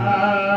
Oh.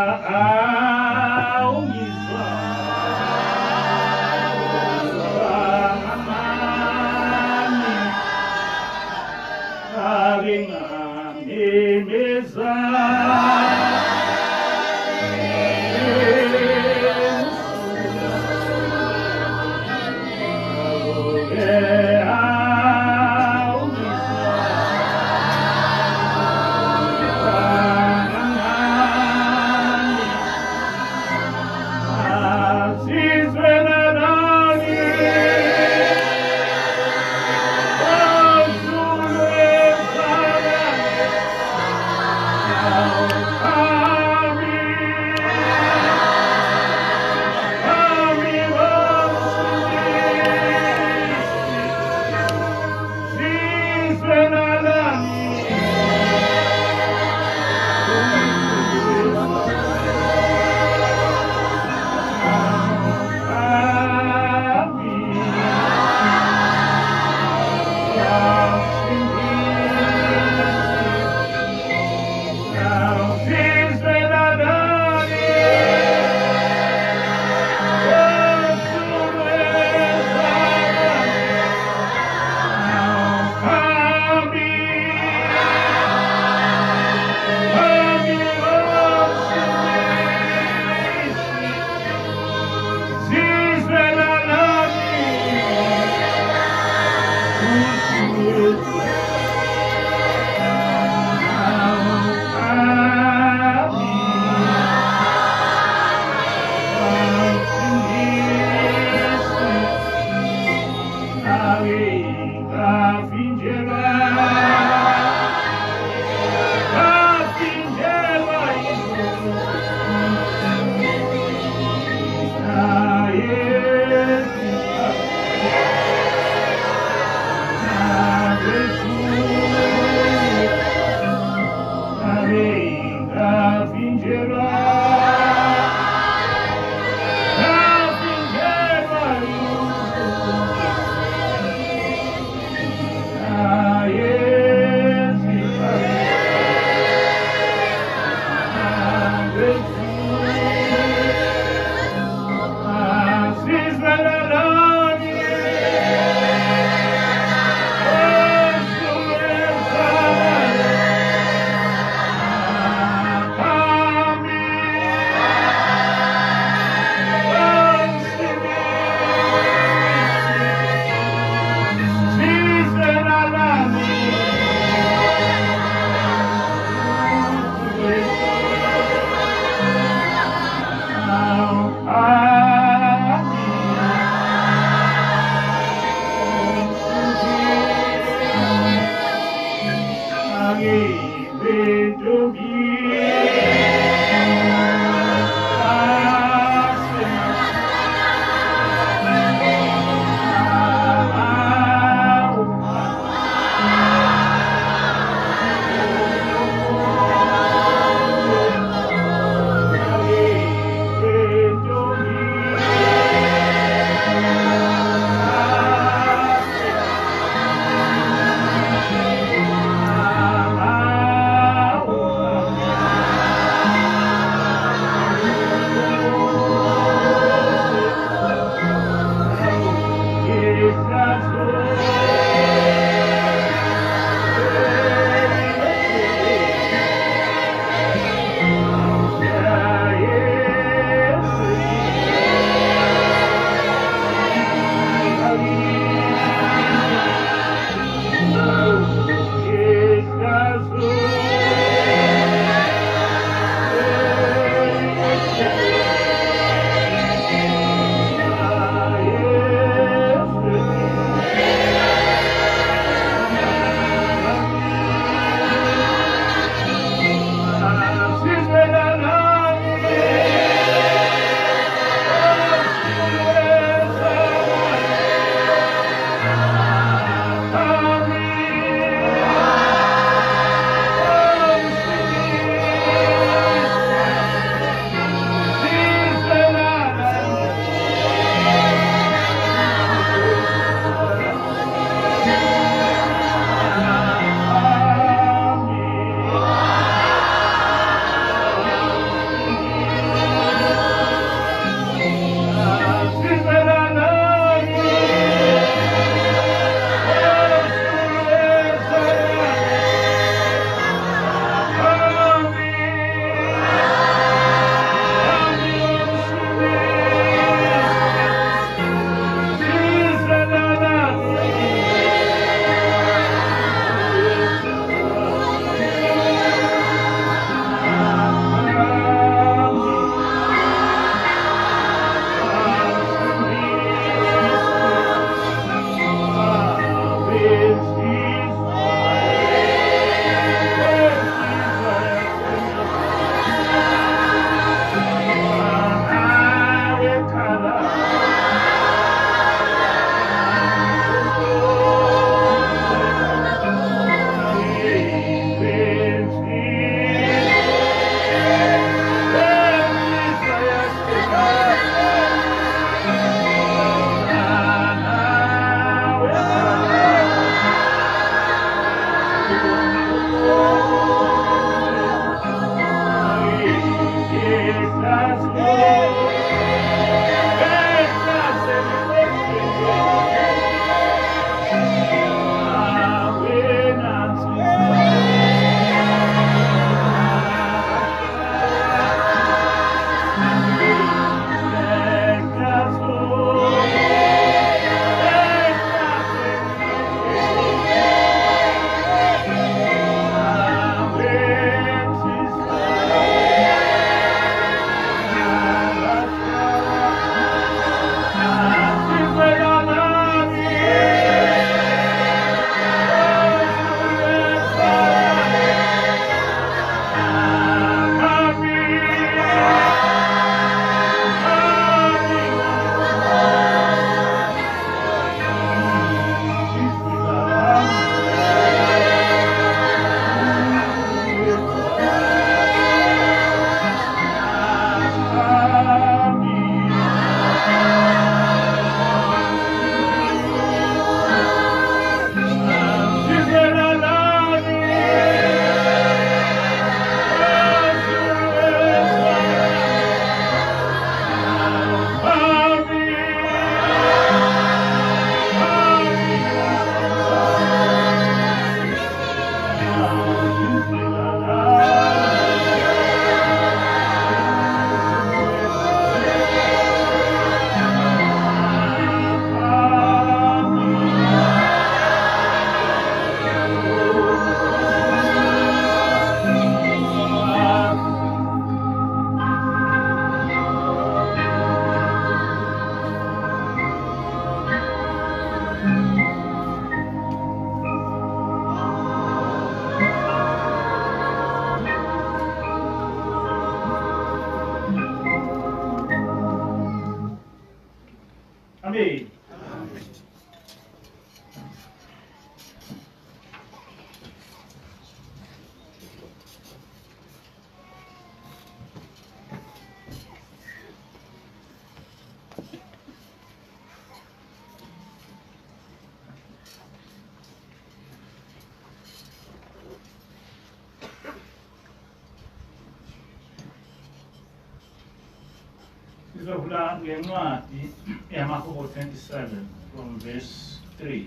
Sizovula ngencwadi yamaHubo 27 from verse 3.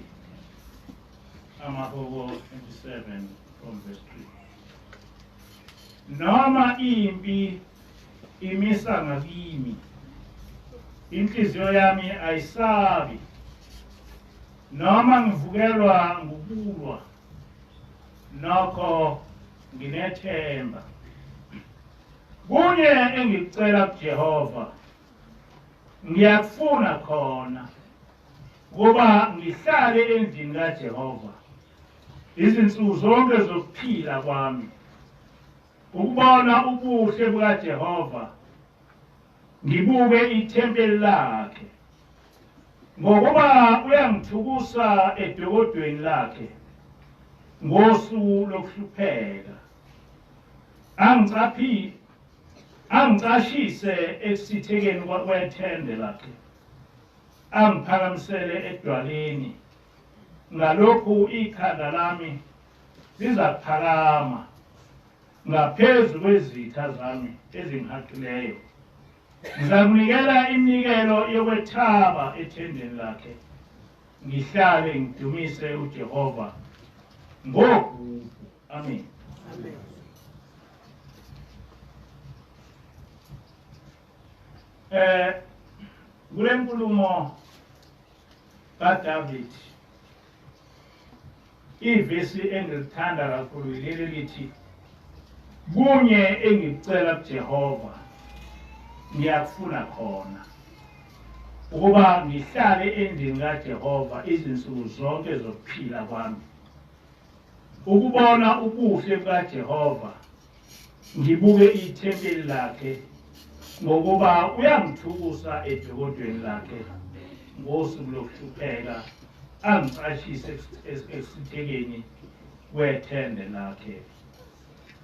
AmaHubo 27 from verse 3. Noma impi imisa ngakimi, inhliziyo yami ayisabi. Noma ngivukelwa ngukulwa, nokho nginethemba. Kunye engikucela kuJehova, ngiyakufuna khona, kuba ngihlale endlini kaJehova izinsuku zonke zokuphila kwami, ukubona ubuhle bukaJehova, ngibuke ithempeli lakhe, ngokuba uyangithukusa edokodweni lakhe ngosuku lokuhlupheka. Angicaphi angicashise ekusithekeni kwethende lakhe, angiphakamisele edwaleni. Ngalokhu ikhanda lami lizaphakama ngaphezu kwezitha zami ezingihaqileyo. Ngizakunikela iminikelo yokwethaba ethendeni lakhe, ngihlale ngidumise uJehova ngogugu. Amen. Amen. Kule nkulumo kaDavid, ivesi engilithanda kakhulu yileli lithi, kunye engikucela kuJehova ngiyakufuna khona, ukuba ngihlale endlini kaJehova izinsuku zonke zokuphila kwami, ukubona ubuhle bukaJehova, ngibuke ithempeli lakhe, ngokuba uyangithukusa edokodweni lakhe ngosuku lokuhlupheka, angicashise ekusithekeni kwethende lakhe.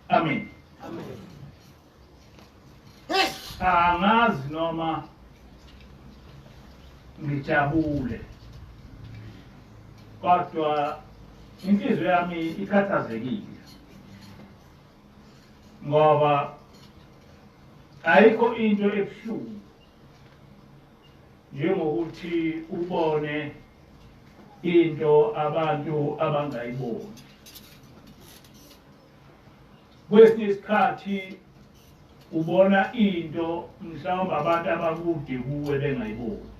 Amen. Amen. Angazi noma ngijabule, kodwa inhliziyo yami ikhathazekile, ngoba ayikho into ebuhlungu njengokuthi ubone into abantu abangayiboni. Kwesinye isikhathi ubona into mhlawumbe abantu abakude kuwe bengayiboni,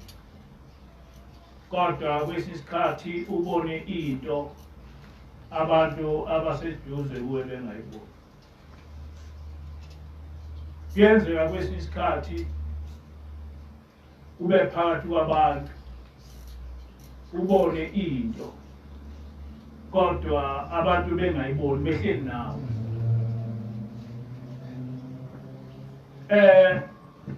kodwa kwesinye isikhathi ubone into abantu abaseduze kuwe bengayiboni. Kuyenzeka kwesinye isikhathi ube phakathi kwabantu ubone into, kodwa abantu bengayiboni, behleli nawe.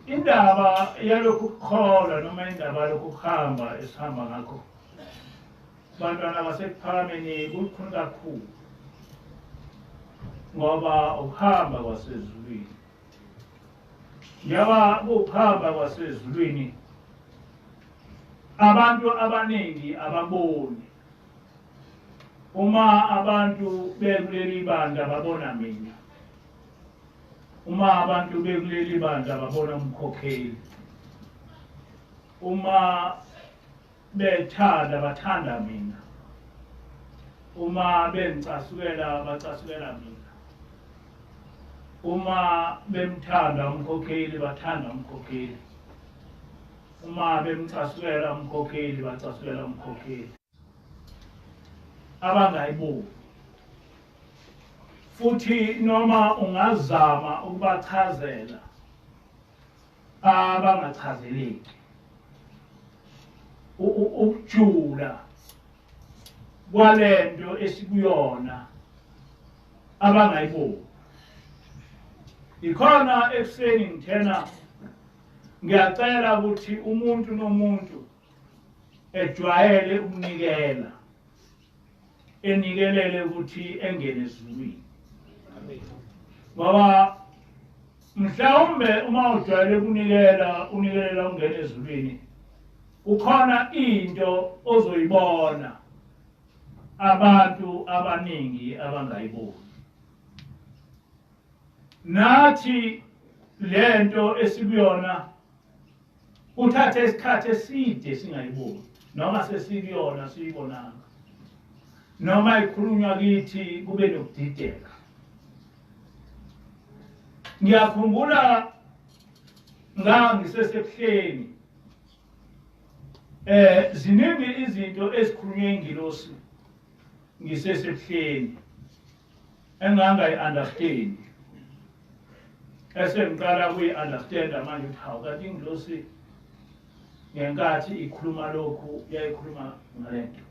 Indaba yalokhu kukholwa noma indaba yalokhu kuhamba esihamba ngakho, bantwana baseKuphakameni, kukhulu kakhulu, ngoba ukuhamba kwasezulwini. Njengoba kuhamba kwasezulwini, abantu abaningi ababoni. Uma abantu bekuleli bandla babona mina, uma abantu bekuleli bandla babona umkhokheli, uma bethanda bathanda mina, uma bengicasukela bacasukela mina, uma bemthanda umkhokheli bathanda umkhokheli, uma bemcasukela umkhokheli bacasukela umkhokheli. Abangayiboni futhi, noma ungazama ukubachazela, abangachazeleki. Ukujula kwalento esikuyona abangayiboni. Ikhona ekuseni ngithena ngiyacela ukuthi umuntu nomuntu ejwayele ukunikela, enikelele ukuthi engene ezulwini. Ngoba mhlawumbe uma ujwayele ukunikela, unikelela ungene ezulwini, kukhona into ozoyibona abantu abaningi abangayiboni. Nathi lento esikuyona Kuthathe isikhathi eside singayiboni, noma sesikuyona siyibonanga, noma ikhulunywa kithi kube nokudideka. Ngiyakhumbula ngangisesebuhleni, ziningi izinto ezikhulunywe ingilosi ngisesebuhleni engangayi-understand, esengiqala kuyi-understanda manje ukuthi hawu, kanti ingilosi ngenkathi ikhuluma lokhu yayikhuluma ngalento.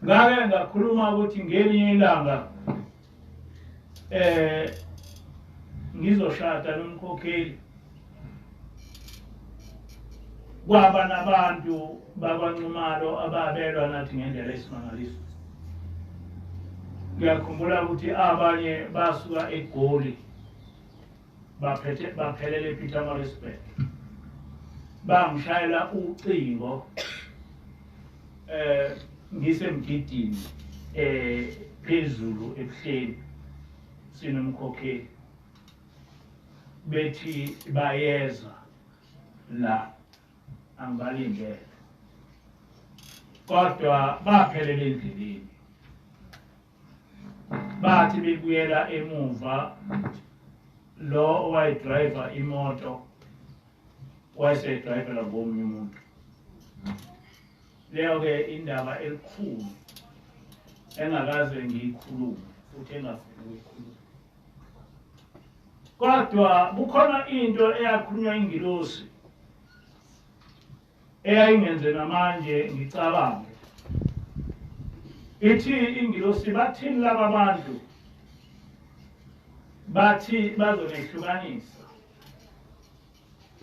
Ngake ngakhuluma ukuthi ngelinye ilanga ngizoshada nomkhokheli, kwaba nabantu bakwaNxumalo ababelwa nathi ngendlela esimangaliso. Ngiyakhumbula ukuthi abanye basuka eGoli baphelele ePietermaritzburg, bangishayela ucingo ngisemgidini phezulu ebuhleni sinomkhokheli, bethi bayeza la, angibalindele, kodwa baphelele endleleni. Bathi bebuyela emuva, lo owayedrayiva imoto wayesedrayivela ngomunye umuntu. Leyo-ke indaba elikhulu engakaze ngiyikhulume futhi engafuni ukuyikhuluma, kodwa kukhona into eyakhulunywa ingilosi eyayingenze namanje ngicabange. Ithi ingilosi, bathini laba bantu? Bathi bazonehlukanisa.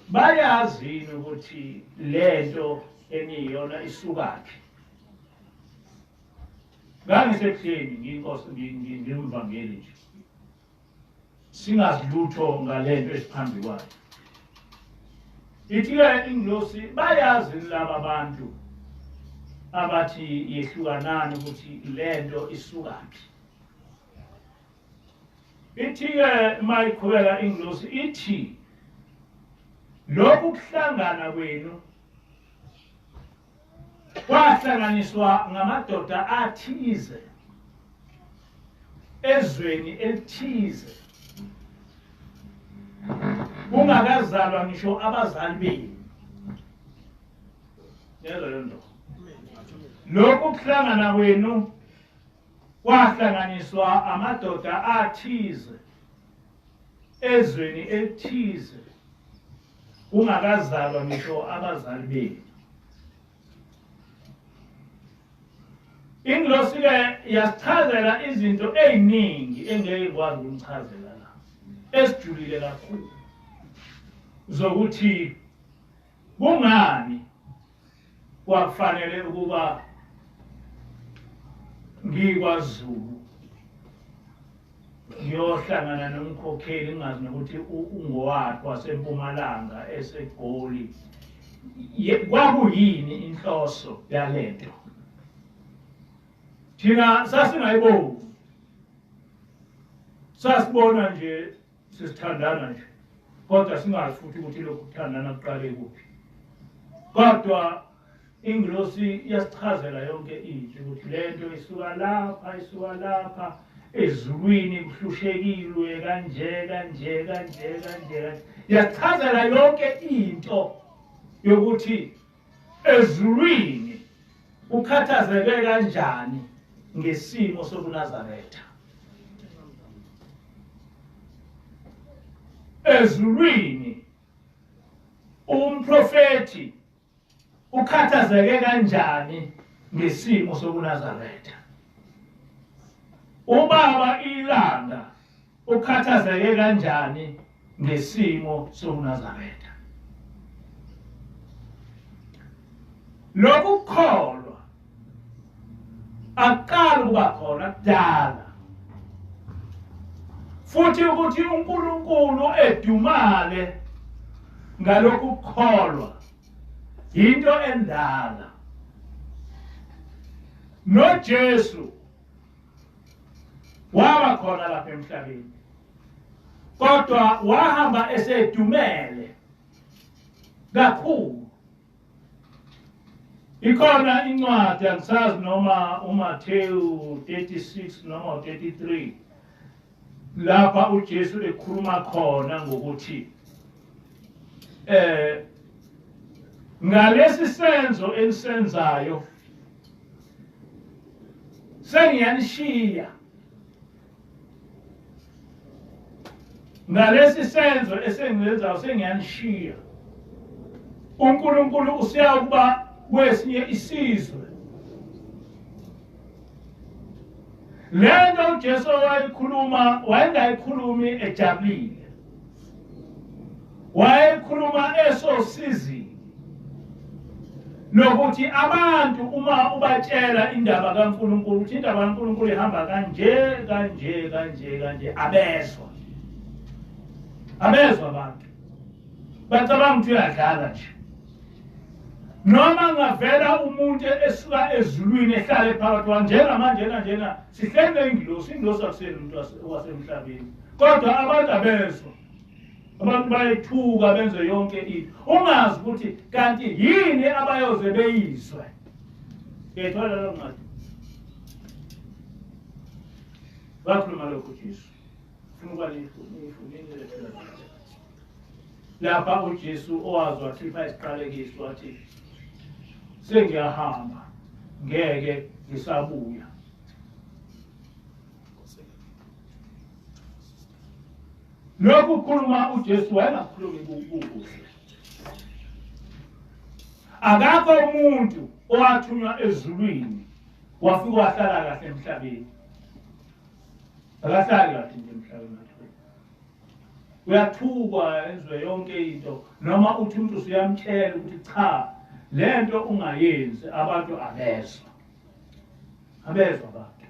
Bayazi yini ukuthi lento eniyona isukaphi? Ngangisebuhleni, ngiyinkosi, ngimvangeli nje, singazi lutho ngalento esiphambi kwayo. Ithi-ke ingilosi, bayazi laba bantu abathi yehlukanani ukuthi lento isukaphi? Ithi-ke mayiqhubeka ingilosi ithi, lokhu kuhlangana kwenu kwahlanganiswa ngamadoda athize ezweni elithize, kungakazalwa ngisho abazali benu. Yezwa le nto. Lokhu kuhlangana kwenu kwahlanganiswa amadoda athize ezweni elithize, kungakazalwa ngisho abazali benu. Ingilosi-ke yasichazela izinto ey'ningi engeke ngikwazi ukunichazela la, esijulile kakhulu, zokuthi kungani kwakufanele ukuba ngikwaZulu ngiyohlangana nomkhokheli ngingazi nokuthi ungowaphi, waseMpumalanga eseGoli. Kwakuyini inhloso yalento? Thina sasingayiboni, sasibona nje sisithandana nje, kodwa singazi futhi ukuthi lokhu kuthandana kuqale kuphi. Kodwa ingilosi iyasichazela yonke into ukuthi lento isuka lapha, isuka lapha ezulwini, kuhlushekilwe kanje kanje kanje kanje kanje. Iyasichazela yonke into yokuthi ezulwini ukhathazeke kanjani ngesimo sobuNazaretha. Ezulwini umprofeti ukhathazeke kanjani ngesimo sobuNazaretha. Ubaba iLanga ukhathazeke kanjani ngesimo sobuNazaretha. Lokhu kukholwa akuqali ukuba khona kudala, futhi ukuthi uNkulunkulu edumale ngalokhu kukholwa into endala. NoJesu waba khona lapha emhlabeni, kodwa wahamba esedumele. Kakhulu. Ikhona incwadi, angisazi noma uMathewu 36 noma 33, lapha uJesu ekhuluma khona ngokuthi ngalesi senzo enisenzayo sengiyanishiya, ngalesi senzo esengiyenzayo sengiyanishiya. uNkulunkulu usiyakuba kwesinye isizwe. Lento uJesu wayekhuluma wayengayikhulumi ejabulile, wayekhuluma esosizini lokuthi abantu uma ubatshela indaba kaNkulunkulu ukuthi indaba kaNkulunkulu ihamba kanje kanje kanje kanje, abezwa abezwa abantu bacabanga ukuthi uyadlala nje. Noma ngavela umuntu esuka ezulwini ehlale phakathi kwa njengamanje njena sihleli nengilosi, ingilosi akuseni umuntu wasemhlabeni, kodwa abantu abezwa, abantu bayethuka benze yonke into, ungazi ukuthi kanti yini abayoze beyizwe. Ngiyayithola leyo ncwadi. Wakhuluma lokhu uJesu, ufuna ukuba niyifunile lapha uJesu owazi wakhipha isiqalekiso wathi sengiyahamba ngeke ngisabuya. Lokhu kukhuluma uJesu wayengakhulumi kukuhle. Akakho umuntu owathunywa ezulwini wafika wahlala kahle emhlabeni. Akahlali kahle nje emhlabeni. Uyathukwa enziwe yonke into, noma uthi umuntu usuyamtshela ukuthi cha lento ungayenzi, abantu abezwa, abezwa abantu.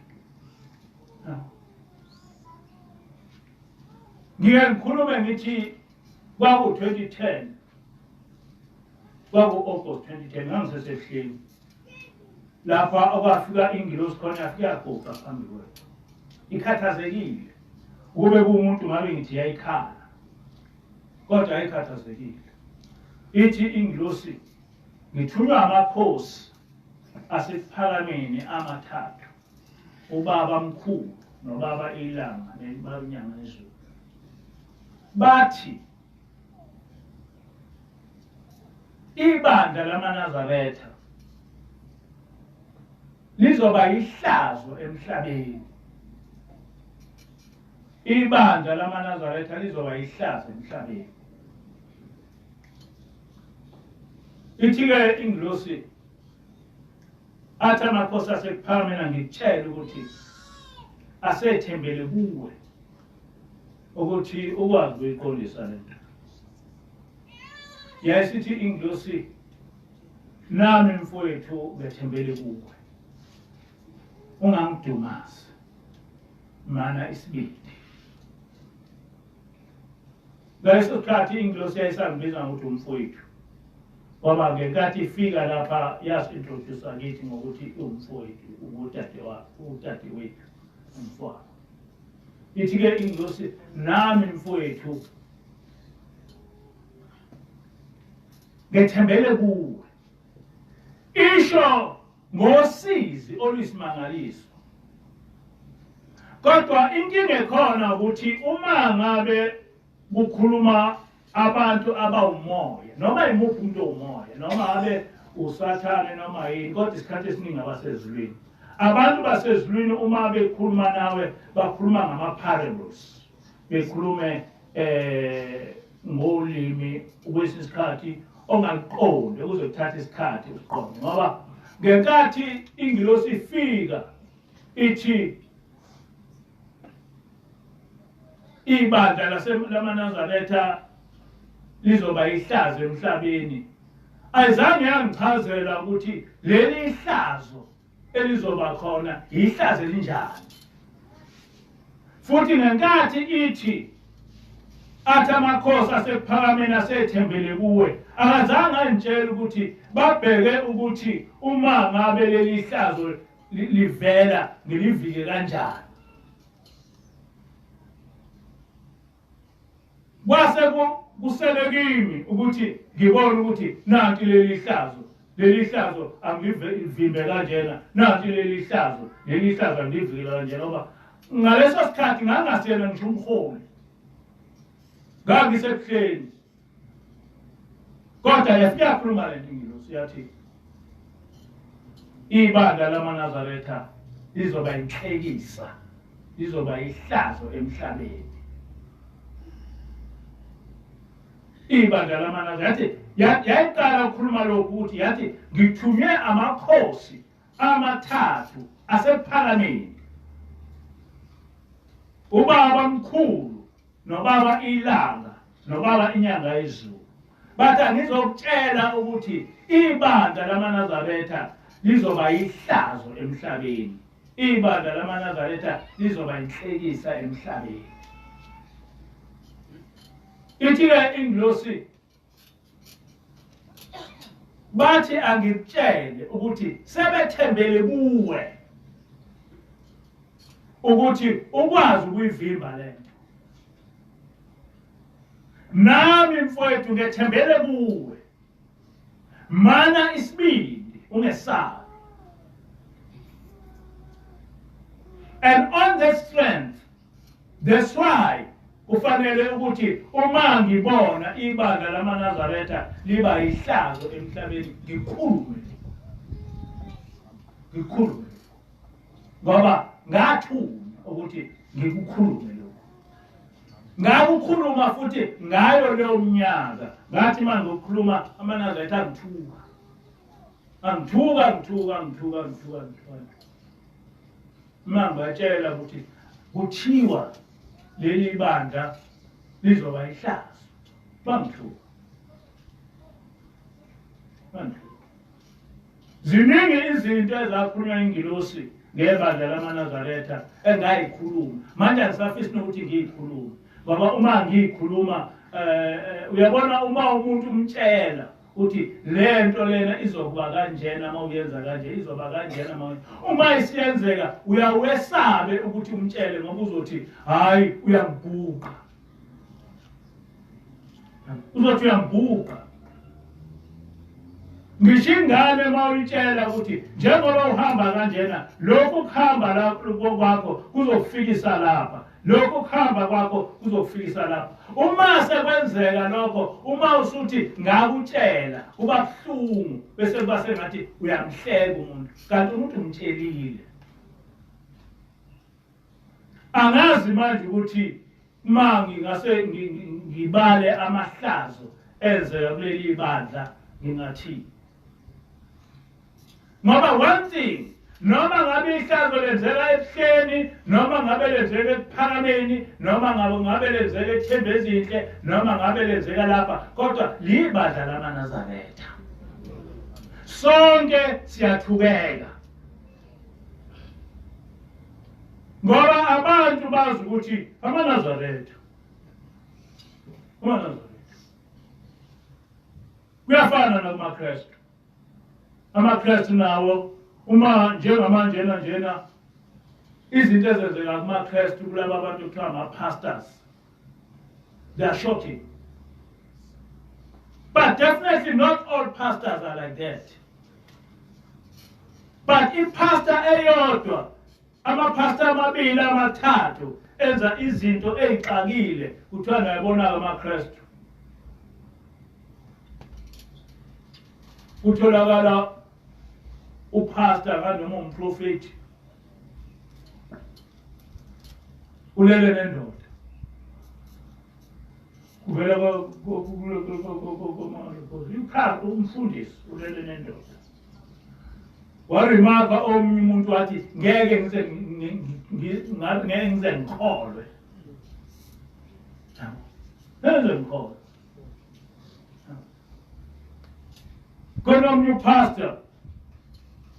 Ngike ngikhulume ngithi kwaku-2010, kwaku-August 2010, ngangisesehleni lapha okwafika ingilosi khona, yafika yaguqa phambi kwethu ikhathazekile. Kube kuwumuntu ngabe ngithi yayikhala, kodwa yayikhathazekile. Ithi ingilosi, ngithunywa amakhosi asekuphakameni amathathu, ubaba mkhulu nobaba ilanga nebaba inyanga nezulu, bathi ibandla lamaNazaretha lizoba ihlazo emhlabeni. Ibandla lamaNazaretha lizoba ihlazo emhlabeni. Ithi-ke ingilosi, athi amakhosi asekuphakameni angikutshele ukuthi asethembele kuwe ukuthi ukwazi ukuyiqondisa lento. Yayisithi ingilosi, nami mfowethu ngethembele kuwe, ungangidumazi, mana isibindi. Ngaleso sikhathi ingilosi yayisangibiza ngokuthi umfowethu, ngoba ngenkathi ifika lapha yasi-introduce kithi ngokuthi umfowethu, udadewethu, umfowethu. Ithi-ke ingilosi, nami mfowethu ngethembele kuwe. Isho ngosizi oluyisimangaliso. Kodwa inkinga ekhona ukuthi uma ngabe kukhuluma abantu abawumoya, noma imuphi umuntu owumoya, noma abe usathane noma yini, kodwa isikhathi esiningi abasezulwini. Abantu basezulwini uma bekhuluma nawe bakhuluma ngama-parables, bekhulume ngolimi kwesinye isikhathi ongaluqondi, ukuze kuthathe isikhathi uqonde. Ngoba ngenkathi ingilosi ifika ithi ibandla lamaNazaretha lizoba ihlazo emhlabeni, ayizange yangichazela ukuthi leli ihlazo elizoba khona ihlazo elinjani. Futhi ngenkathi ithi athi amakhosi asekuphakameni asethembele kuwe, akazange angitshele ukuthi babheke ukuthi uma ngabe leli hlazo livela ngilivike kanjani. Kwase kusele kimi ukuthi ngibone ukuthi nanti leli hlazo, leli hlazo angivimbe kanjena, nanti leli hlazo, leli hlazo angivike kanjena, ngoba ngaleso sikhathi ngangasiyena ngisho umholi, ngangisekuhleni. Kodwa yafika yakhuluma le nto ingilosi, yathi ibandla lamaNazaretha lizoba inhlekisa, lizoba ihlazo emhlabeni. Ibandla lamaNazaretha yathi, yayiqala ukukhuluma lokhu ukuthi yathi ngithunywe amakhosi amathathu asePhakameni, ubaba mkhulu nobaba ilanga nobaba inyanga yezulu. Bathi angizokutshela ukuthi ibandla lamaNazaretha lizoba ihlazo emhlabeni, ibandla lamaNazaretha lizoba inhlekisa emhlabeni. Ithi-ke ingilosi, bathi angikutshele ukuthi sebethembele kuwe ukuthi ukwazi ukuyivimba lento. Nami mfowethu ngethembele kuwe, mana isibindi ungesabi. And on that strength, that's why kufanele ukuthi uma ngibona ibandla lamaNazaretha liba ihlazo emhlabeni ngikhulume, ngikhulume, ngoba ngathunywa ukuthi ngikukhulume lokhu. Ngakukhuluma futhi ngayo leyo mnyaka, ngathi manje ngokukhuluma amaNazaretha angithuka, angithuka, angithuka, angithuka, angithuka, angithuka. Uma ngibatshela ukuthi kuthiwa leli bandla lizoba ihlazo, bangithuka, bangithuka. Ziningi izinto ezakhulunywa ingilosi ngebandla lamaNazaretha engayikhuluma, manje angisafisi nokuthi ngiyikhulume, ngoba uma ngiyikhuluma uyabona uma umuntu umtshela uthi lento lena izokuba kanjena uma uyenza kanje, izoba kanjena uma isiyenzeka, uyawesabe ukuthi umtshele ngoba uzothi hayi uyangibhuqa, uzothi uyangibhuqa. Ngisho ingane uma uyitshela ukuthi njengoba uhamba kanjena, lokhu kuhamba kwakho kuzokufikisa lapha, lokhu kuhamba kwakho kuzokufikisa lapha. Uma sekwenzeka lokho, uma usuthi ngakutshela, kuba buhlungu, bese kuba sengathi uyamhleka umuntu, kanti umuntu umtshelile. Angazi manje ukuthi uma ngingase ngibale amahlazo enzeka kuleli bandla ngingathini, ngoba one thing, noma ngabe ihlazo lenzeka ebuhleni, noma ngabe lenzeka ekuphakameni, noma ngabe lenzeka eThembezinhle, noma ngabe lenzeka lapha, kodwa libandla lamaNazaretha. Sonke siyathukeka ngoba abantu bazi ukuthi amaNazaretha, amaNazaretha kuyafana nakumaKrestu. AmaKrestu nawo uma njengamanje njena izinto ezenzeka kumaKrestu kulaba bantu kuthiwa ama-pastors, they are shocking. But definitely not all pastors are like that. But i-pastor eyodwa, ama-pastor amabili amathathu enza izinto ey'xakile, kuthiwa nayabona-ke amaKrestu. Kutholakala upastor kanoma umprofeti ulele nendoda, kuvela umfundisi ulele nendoda. Warimaka omunye umuntu wathi ngeke ngize ngeke ngize ngikholwe, ngeke ngikholwe. Khona omunye upastor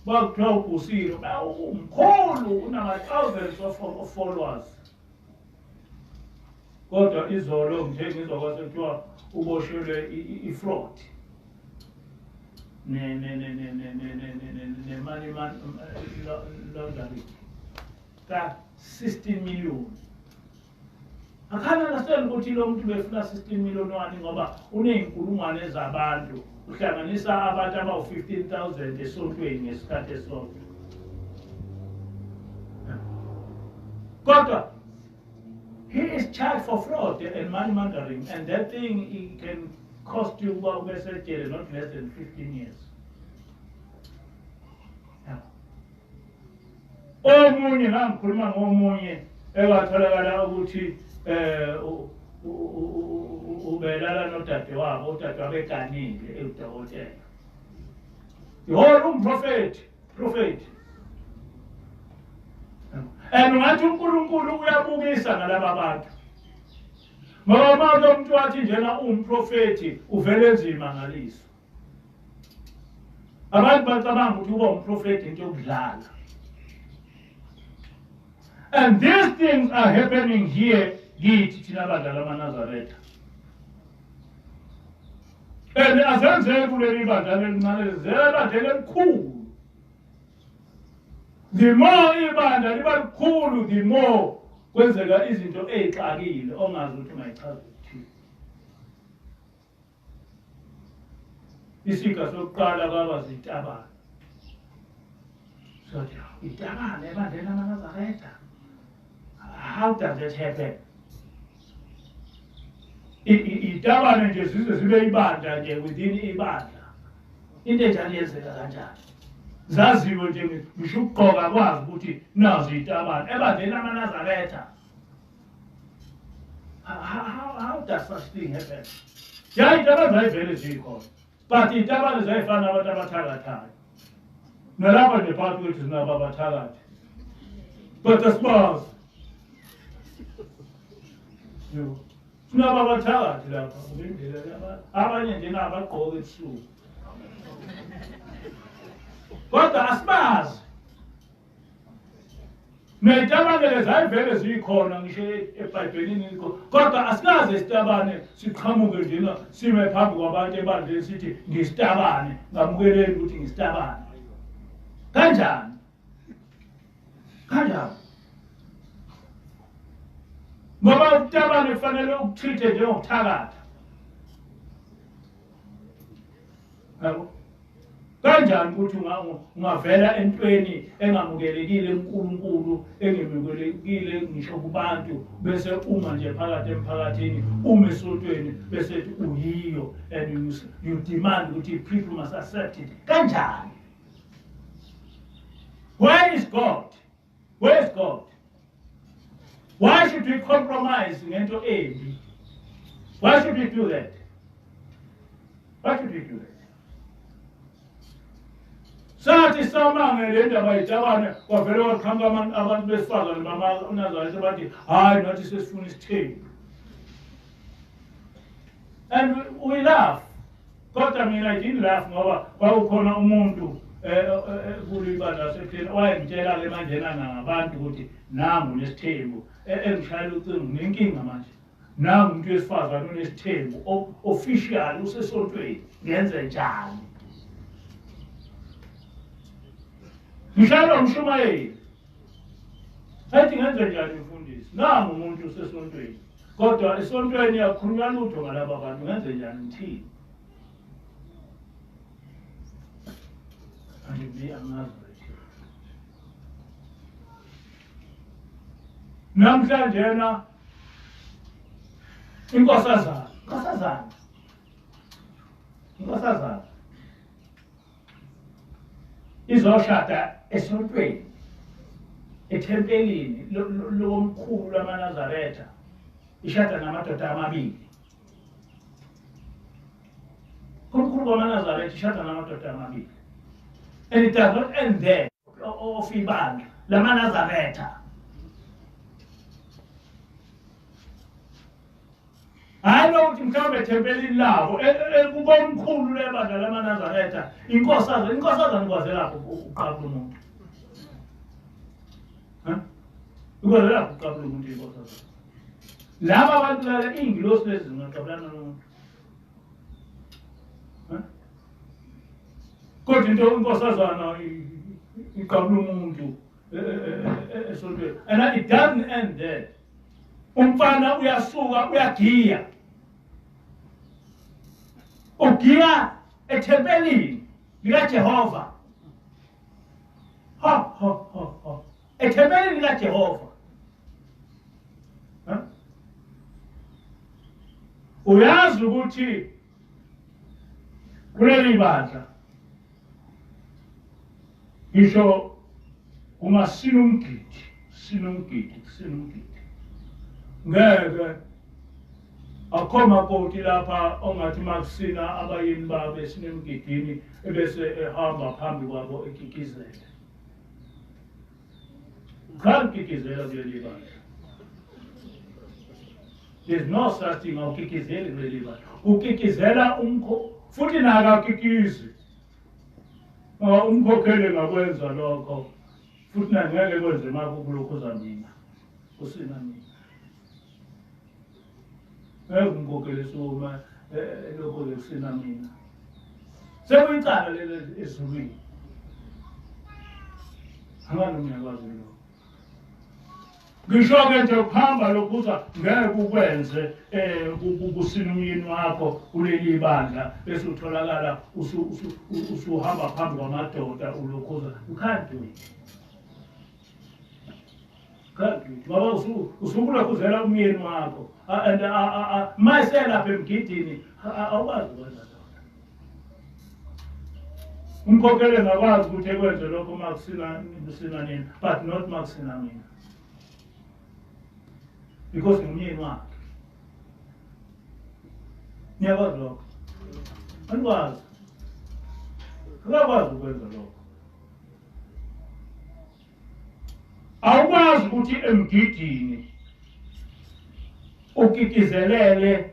bakuthiwa ubhusile, umkhulu, unama-thousands of followers, kodwa izolo nje ngizwa kwase kuthiwa uboshelwe i-fraud ne-money laundering ka-16 million. I can't understand ukuthi lo muntu befuna 16 million wani ngoba uneyinkulungwane zabantu, uhlanganisa abantu abawu-15,000 esontweni ngesikhathi esonto. Kodwa he is charged for fraud and money laundering, and that thing it can cost you ukuba ube sejele not less than 15 years. Omunye ngangikhuluma ngomunye ekwatholakala ukuthi ubelala nodadewabo, udadewabo eganile ewudokotela. Yho, umprofeti, prophet. And ngathi uNkulunkulu uyabukisa ngalaba bantu. Ngoba uma lo muntu wathi njena umprofeti uvele enzima ngaliso. Abantu bacabanga ukuthi uba umprofeti into yokudlala. And these things are happening here kithi thina bandla lamaNazaretha. And azenzeki kuleli bandla lelincane, zebandla elikhulu. The more ibandla liba likhulu, the more kwenzeka izinto ey'xakile ongazi ukuthi ungayichaza ukuthini. Isiga sokuqala kwaba zitabane. So itabane ebandleni lamaNazaretha. How does that happen? Itabane nje zize zibe ibandla nje within ibandla. Into enjalo yenzeka kanjani? Zaziwe nje ngisho ukugqoka kwazi ukuthi nazo itabane ebandleni lamaNazaretha. How does such thing happen? Ya itabane zayivele zikhona. But itabane zayifana nabantu abathakathayo. Nalapha nje phakathi kwethu sinabo abathakathi. But asibazi. Sinabo abathakathi lapha. Abanye nje nabagqoka ebusuku. Kodwa asibazi. Nezitabane zayivele zikhona ngisho eBhayibhelini likhona. Kodwa asikaze isitabane siqhamuke njena sime phambi kwabantu ebandleni sithi ngisitabane, ngamukeleni ukuthi ngisitabane. Kanjani? Kanjani? Ngoba ubutabane kufanele ukuthithe njengokuthakatha. Yabo? Kanjani ukuthi ungavela entweni engamukelekile eNkulunkulu, engemukelekile ngisho kubantu, bese uma nje phakathi emphakathini, uma esontweni, bese uyiyo, and you demand ukuthi people must accept it. Kanjani? Where is God? Where is God? Why should we compromise ngento embi? Why should we do that? Why should we do that? Sathi samange le ndaba yitabane kwavele kwaqhamuka abantu besifazane bamaNazaretha bathi hayi nathi sesifuna isithembu. And we laugh. Kodwa mina I didn't laugh ngoba kwakukhona umuntu kulibandla laseKuhleni owayengitshela-ke manjena ngabantu ukuthi nangu nesithembu, engishayela ucingo nginenkinga manje. Nangu umuntu wesifazane unesithembu official usesontweni, ngenze njani? Ngishayela umshumayeli. Athi ngenze njani mfundisi? Nangu umuntu usesontweni. Kodwa esontweni yakhulunywa lutho ngalaba bantu, ngenze njani ngithini? Angazi. Namhlanje na inkosazana, inkosazana. Inkosazana izoshada esontweni ethempelini lomkhulu lamaNazaretha, ishada namadoda amabili. Komkhulu kwamaNazaretha ishada namadoda amabili. And it does not end there. Of ibandla lamaNazaretha. Hayi lokuthi mhlawumbe ethempelini labo kukomkhulu lebandla lamaNazaretha, inkosazana, inkosazana ikwazelapho ukuqabula umuntu. Ikwazelapho ukuqabula umuntu inkosazana. Laba abantu laba iy'ngilosi lezi zingaqabulana nomuntu. Kodwa into inkosazana iqabula umuntu esontweni. And it doesn't end there. Umfana uyasuka uyagiya. Ugiya ethempelini likaJehova. Ha ha ha ha. Ethempelini likaJehova. Uyazi ukuthi kuleli bandla ngisho ungasina umgidi, sina umgidi, sina umgidi. Ngeke akho makoti lapha ongathi makusina abayeni babo esinemgidini ebese ehamba phambi kwabo ekikizela. Kangikizela kuleli bandla. There's no such thing awukikizeli kuleli bandla. Ukikizela umkho futhi nakakikizi. Umkhokheli ngakwenza lokho futhi nangeke kwenze makukulokhuza mina. Usina mina. Ngeke umkhokheli suma lokho kusina mina. Sekuyicala leli ezulwini. Angani ngiyakwazi lokho. Ngisho-ke nje ukuhamba lokhuza ngeke ukwenze kusina umyeni wakho kuleli bandla bese utholakala usuhamba phambi kwamadoda ulokhuza. You can't do it. Can't do it. Ngoba usukulokhuzela umyeni wakho and mayiselapha emgidini awukwazi ukwenza lokho. Umkhokheli ngakwazi ukuthi ekwenze lokho makusina kusina nini, but not makusina mina. Because ngumyeni wakhe. Niyakwazi lokho? Anikwazi. Akakwazi ukwenza lokho. Awukwazi ukuthi emgidini ukikizelele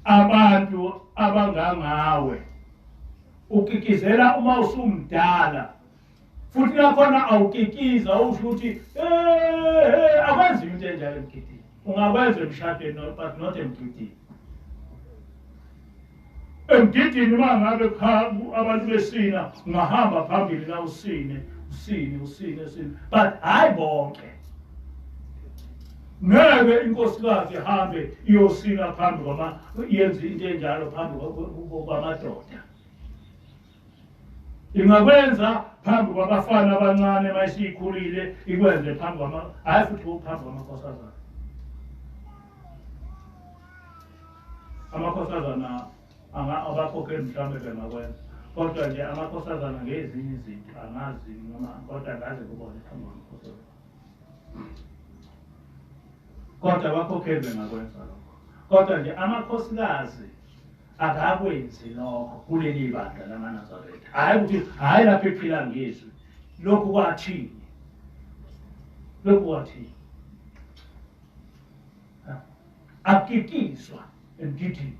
abantu abangangawe. Ukikizela uma usumdala. Futhi nakhona awukikiza usho ukuthi akwenzi into enjalo emgidini. Ungakwenza emshadweni but not emgidini. Emgidini uma ngabe abantu besina ungahamba phambili la usine usine usine usine, but hayi bonke. Ngeke inkosikazi ihambe iyosina phambi kwama yenze into enjalo phambi kwamadoda. Ingakwenza phambi kwabafana abancane mayisikhulile, ikwenze phambi kwama hayi futhi phambi kwamakhosazana. Amakhosazana abakhokheli mhlawumbe bengakwenza, kodwa nje amakhosazana ngezinye izinto angazi noma kodwa ngaze kubone phambi kwamakhosazana. Kodwa abakhokheli bengakwenza lokho, kodwa nje amakhosikazi akakwenzi lokho kuleli bandla lamaNazaretha. Hhayi ukuthi hhayi lapho ephila ngezwi, lokhu kwathini, lokhu kwathini. Akikizwa emgidini.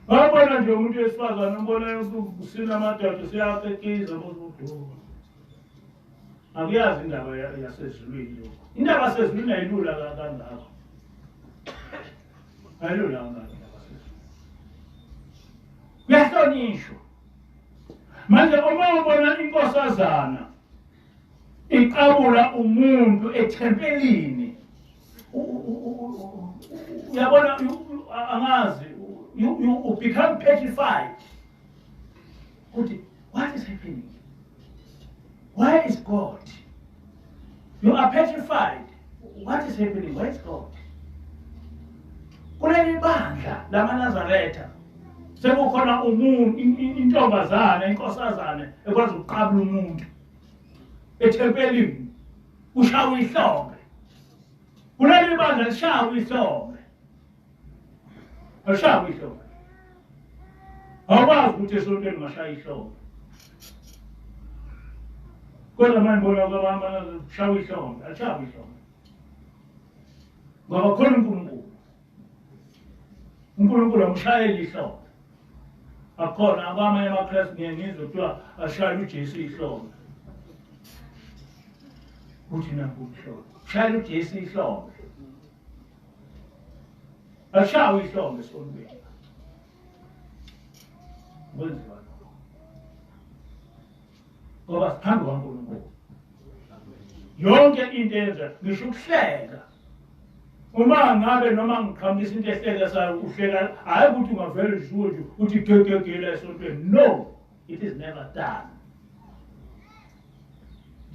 Wabona nje umuntu wesifazane umbona usina amadoda useyakikiza bozuduka. Akuyazi indaba yasezulwini lokho. Indaba yasezulwini ayilula kangako. Ayilula kangako indaba yasezulwini. Kuyahlonishwa. Manje uma ubona inkosazana iqabula umuntu ethempelini, uyabona angazi, you become petrified. Ukuthi what is happening? Where is God? You are petrified. What is happening? Where is God? Kuleli bandla lamaNazaretha sekukhona umuntu, intombazane, inkosazane ekwazi ukuqabula umuntu ethempelini, ushawa ihlombe. Kuleli bandla lishawa ihlombe, lishawa ihlombe. Awukwazi ukuthi esontweni ungashaya ihlombe. Kodwa manje ngibona kwabanye kushawa ihlombe, alishawa ihlombe. Ngoba khona uNkulunkulu. uNkulunkulu amshayeli ihlombe. Akhona abamanye amaKristu ngiye ngizwe kuthiwa ashayele uJesu ihlombe. Uthi nakho umhlolo. Shayela uJesu ihlombe. Ashawe ihlombe esontweni. Kwenziwa lokho. Ngoba siphambi kwaNkulunkulu. Yonke into eyenza ngisho ukuhleka. Uma ngabe noma ngiqhamukisa into ehlekisayo uhleka, hhayi ukuthi ungavele ushuwe nje uthi gegegela esontweni. No, it is never done.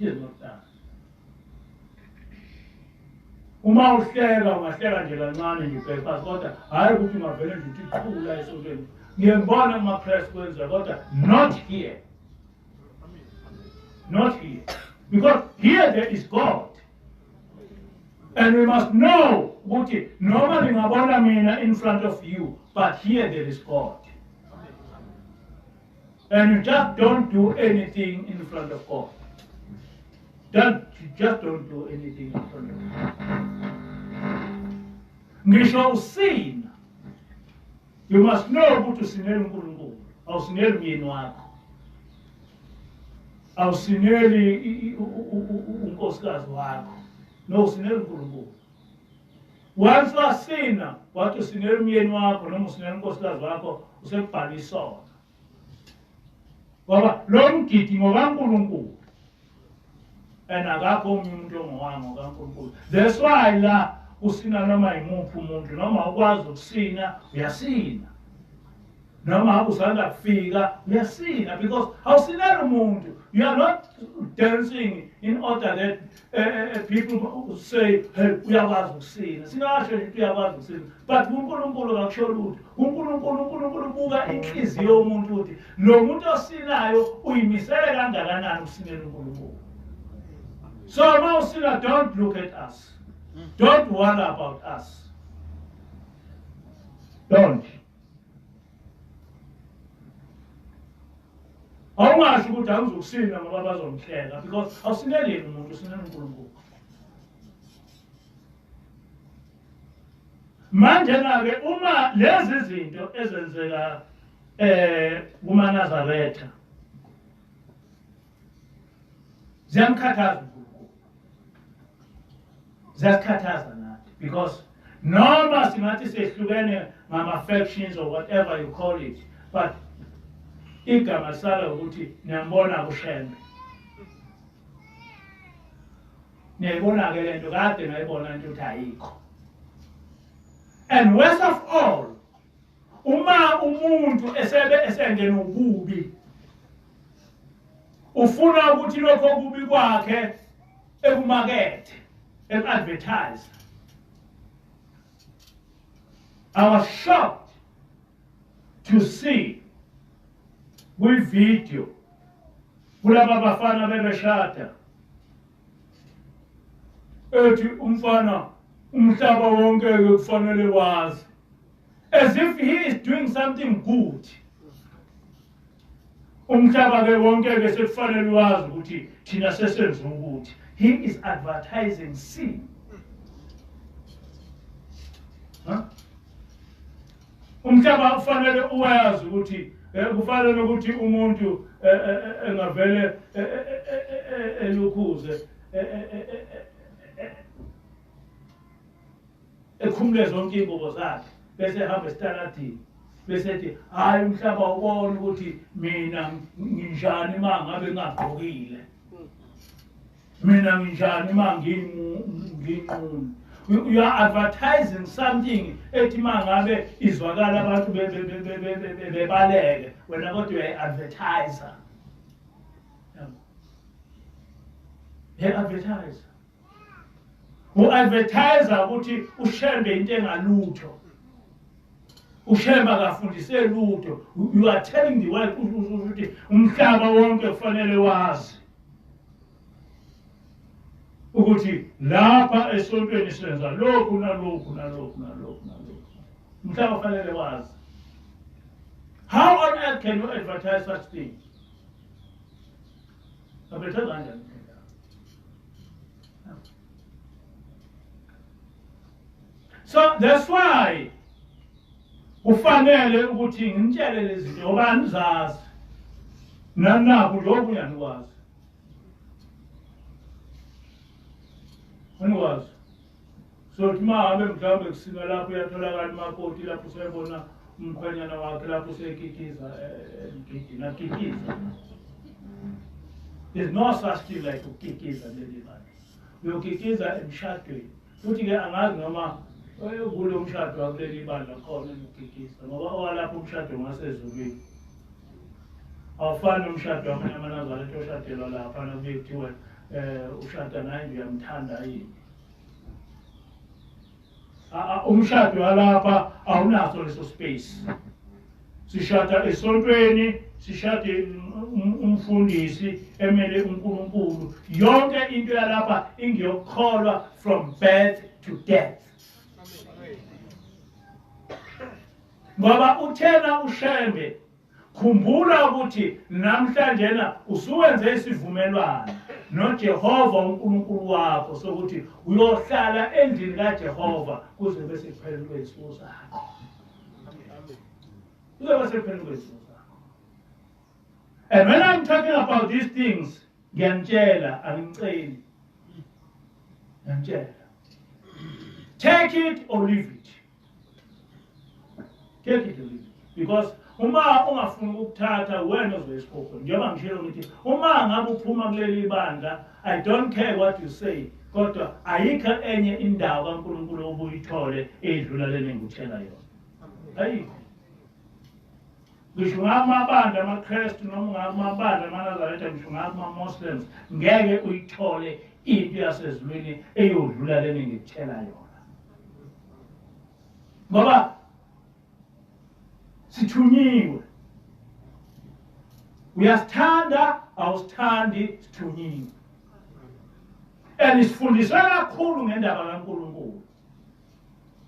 It is not done. Uma uhleka ungahleka nje kancane nje ubheke phansi, kodwa hhayi ukuthi ungavele nje uthi qhula esontweni. Ngiye ngibone kuma-press kwenziwa, kodwa not here. Not here. Because here there is God. And we must know ukuthi noma ningabona mina in front of you, but here there is God. And you just don't do anything in front of God. You just don't do anything in front of God. Ngisho usina. You must know ukuthi usinela uNkulunkulu, awusineli umyeni wakho. Awusineli unkosikazi wakho. No, usinela uNkulunkulu. Once wasina, wathi usinela umyeni wakho noma usinela unkosikazi wakho, usekubhala isono. Ngoba lo mgidi ngokaNkulunkulu. And akakho omunye umuntu ongowami ngokaNkulunkulu. That's why la usina noma yimuphi umuntu, noma ukwazi ukusina, uyasina. Noma usanda kufika, uyasina, because awusineli umuntu. You are not dancing in order that people say, hey, uyakwazi ukusina. Singasho nje ukuthi uyakwazi ukusina. But uNkulunkulu akakusho lutho. uNkulunkulu ubuka inhliziyo yomuntu ukuthi lo muntu osinayo uyimisele kangakanani ukusinela uNkulunkulu. So uma usina, don't look at us. Don't worry about us. Don't. Awungasho ukuthi angizokusina ngoba bazongihleka, because awusineli yena umuntu, usinela uNkulunkulu. Manje-ke uma lezi zinto ezenzeka kumaNazaretha ziyamkhathaza uNkulunkulu, ziyasikhathaza nathi, because noma singathi sehlukene ngama-factions or whatever you call it, but igama lisala ukuthi niyambona kuShembe. Niyayibona-ke le nto, kade nayibona into ukuthi ayikho. And worst of all, uma umuntu esebe esengena ububi, ufuna ukuthi lokho kubi kwakhe ekumakethe, eku-advertise. I was shocked to see kwi-video kulaba bafana bebeshada, ethi umfana umhlaba wonke ke kufanele wazi, as if he is doing something good. Umhlaba ke wonke ke sekufanele wazi ukuthi thina sesenza ukuthi. He is advertising sin. Huh? Umhlaba ufanele uwazi ukuthi kufanele ukuthi umuntu engavele elukhuze ekhumule zonke iy'ngubo zakhe bese ehamba esitaladini bese ethi hhayi umhlaba ubone ukuthi mina nginjani uma ngabe ngingagqokile, mina nginjani uma nginqunu. You are advertising something ethi uma ngabe izwakala abantu bebaleke, wena kodwa uyayi-advertise. Uyayi-advertise. U-advertise ukuthi uShembe into engalutho. uShembe akafundise lutho. You are telling the world ukuthi umhlaba wonke kufanele wazi ukuthi lapha esontweni senza lokhu nalokhu nalokhu nalokhu nalokhu. Umhlaba kufanele wazi. How on earth can you advertise such things? Advertise kanjani? So that's why kufanele ukuthi ngintshele lezi zinto ngoba anizazi. Nanaku lokhu uyanikwazi. Anikwazi. So ukuthi uma ngabe mhlawumbe kusina lapho uyatholakala umakoti lapho usebona umkhwenyana wakhe lapho usekikiza emgidini, akikiza. There's no such thing like ukukikiza kuleli bandla. Uyokikiza emshadweni. Futhi-ke angazi noma kulo mshado wakuleli bandla khona enokikiza, ngoba owalapho umshado ngasezulwini. Awufani nomshado wamanye amaNazaretha oshadelwa lapha nakuye kuthiwe ushada naye nje uyamthanda yini. Umshado walapha awunaso leso space. Sishada esontweni, sishade umfundisi emele uNkulunkulu. Yonke into yalapha ingiyokukholwa from birth to death. Ngoba uthena uShembe, khumbula ukuthi namhlanje na usuwenze isivumelwano noJehova uNkulunkulu wakho sokuthi uyohlala endlini kaJehova kuze bese kuphela kwezinsuku zakho. Kuze bese kuphela kwezinsuku zakho. And when I'm talking about these things, ngiyanitshela, angiceli. Ngiyanitshela. Take it or leave it. Take it or leave it. Because uma ungafuni ukuthatha wena ozoya esikhokho, njengoba ngishilo ngithi uma ngabe uphuma kuleli bandla, I don't care what you say, kodwa ayikho enye indawo kaNkulunkulu obuyithole edlula lena engikutshela yona. Ayikho. Ngisho ngamabandla amaKristu noma ngamabandla amaNazaretha, ngisho ngama-Muslims, ngeke uyithole into yasezulwini eyodlula lena engikutshela yona. Ngoba sithunyiwe. Uyasithanda, awusithandi, sithunyiwe. And sifundiswe kakhulu ngendaba kaNkulunkulu.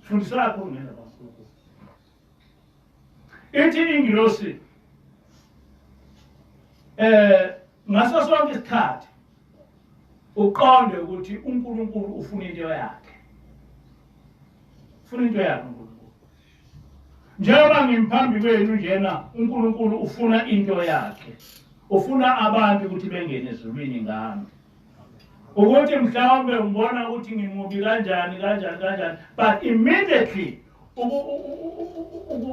Sifundiswe kakhulu ngendaba kaNkulunkulu. Ithi ingilosi ngaso sonke isikhathi uqonde ukuthi uNkulunkulu ufuna into yakhe. Ufuna into yakhe uNkulunkulu. Njengoba ngimphambi kwenu njena, uNkulunkulu ufuna into yakhe. Ufuna abantu ukuthi bengene ezulwini ngami. Ukuthi mhlawumbe ngibona ukuthi ngimubi kanjani kanjani kanjani, but immediately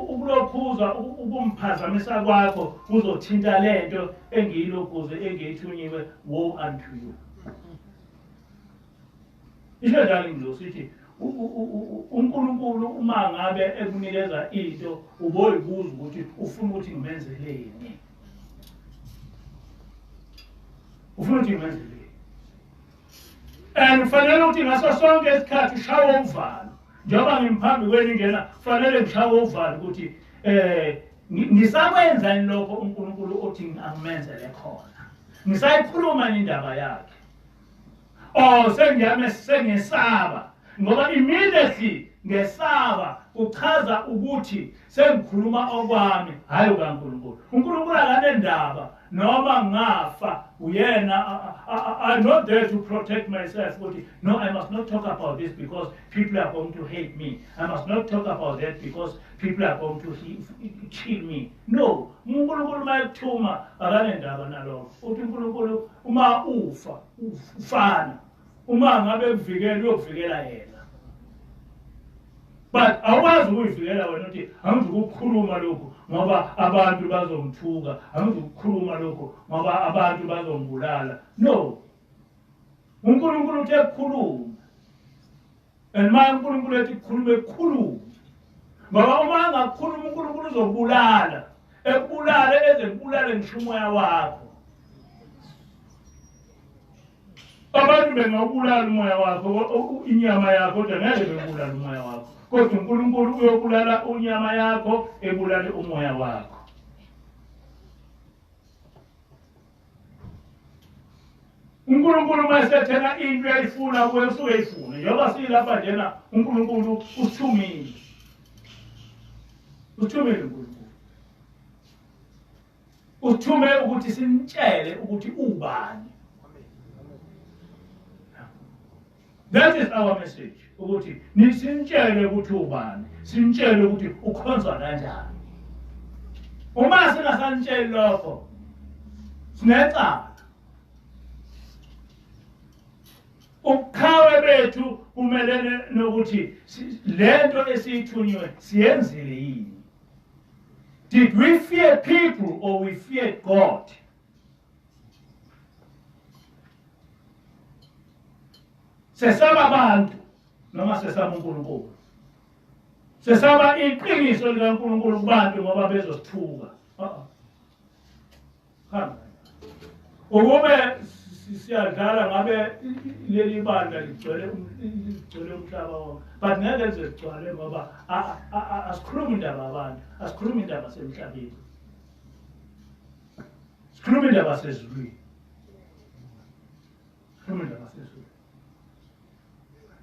ukulokhuza ukumphazamisa kwakho kuzothinta lento engiyilokhuze engiyithunyiwe, woe unto you. Isho njalo ingilosi ithi uNkulunkulu uma ngabe ekunikeza into uboyibuza ukuthi ufuna ukuthi ngimenzeleni. Ufuna ukuthi ngimenzeleni. And kufanele ukuthi ngaso sonke isikhathi ushawe uvalo. Njengoba ngimphambi kwenu njena kufanele ngishawe uvalo ukuthi ngisakwenza lokho uNkulunkulu othi angimenzele khona. Ngisayikhuluma indaba yakhe. Oh, sengiyame sengesaba ngoba immediately ngesaba kuchaza ukuthi sengikhuluma okwami, hayi kaNkulunkulu. uNkulunkulu akanendaba noma ngafa, uyena. I'm not there to protect myself ukuthi no, I must not talk about this because people are going to hate me. I must not talk about that because people are going to kill me. No, uNkulunkulu uma ekuthuma akanendaba nalokho. Uthi uNkulunkulu uma ufa ufana, uma ngabe kuvikela uyokuvikela yena. But awukwazi ukuyivikela wena uthi angizukukhuluma lokhu ngoba abantu bazongithuka, angizukukhuluma lokhu ngoba abantu bazongibulala. No, uNkulunkulu uthe kukhuluma, and ma uNkulunkulu ethi kukhulume, kukhulume, ngoba uma angakhuluma uNkulunkulu uzokubulala, ekubulale eze kubulale ngisho umoya wakho. Abantu bengawubulala umoya wakho, inyama yakho, kodwa ngeke bebulale umoya wakho. Kodwa uNkulunkulu uyobulala unyama yakho, ebulale umoya wakho. uNkulunkulu uma esethena into uyayifuna kuwe, usuke eyifune. Njengoba silapha njena, uNkulunkulu usithumile. Usithumile uNkulunkulu. Usithume ukuthi simtshele ukuthi ubani. That is our message. Ukuthi nisimtshele ukuthi ubani, simtshele ukuthi ukhonzwa kanjani. Uma singasanitsheli lokho, sinecala. Ubuqhawe bethu kumelene nokuthi lento esiyithunyiwe siyenzile yini. Did we fear people or we feared God? Sesaba abantu noma sesaba uNkulunkulu? Sesaba iqiniso likaNkulunkulu kubantu ngoba bezosithuka. Hamba. Ukube siyadlala ngabe leli bandla ligcwele umhlaba wonke, but ngeke lize ligcwale ngoba asikhulumi indaba abantu, asikhulumi indaba semhlabeni, sikhuluma indaba sezulwini, sikhuluma indaba sezulwini.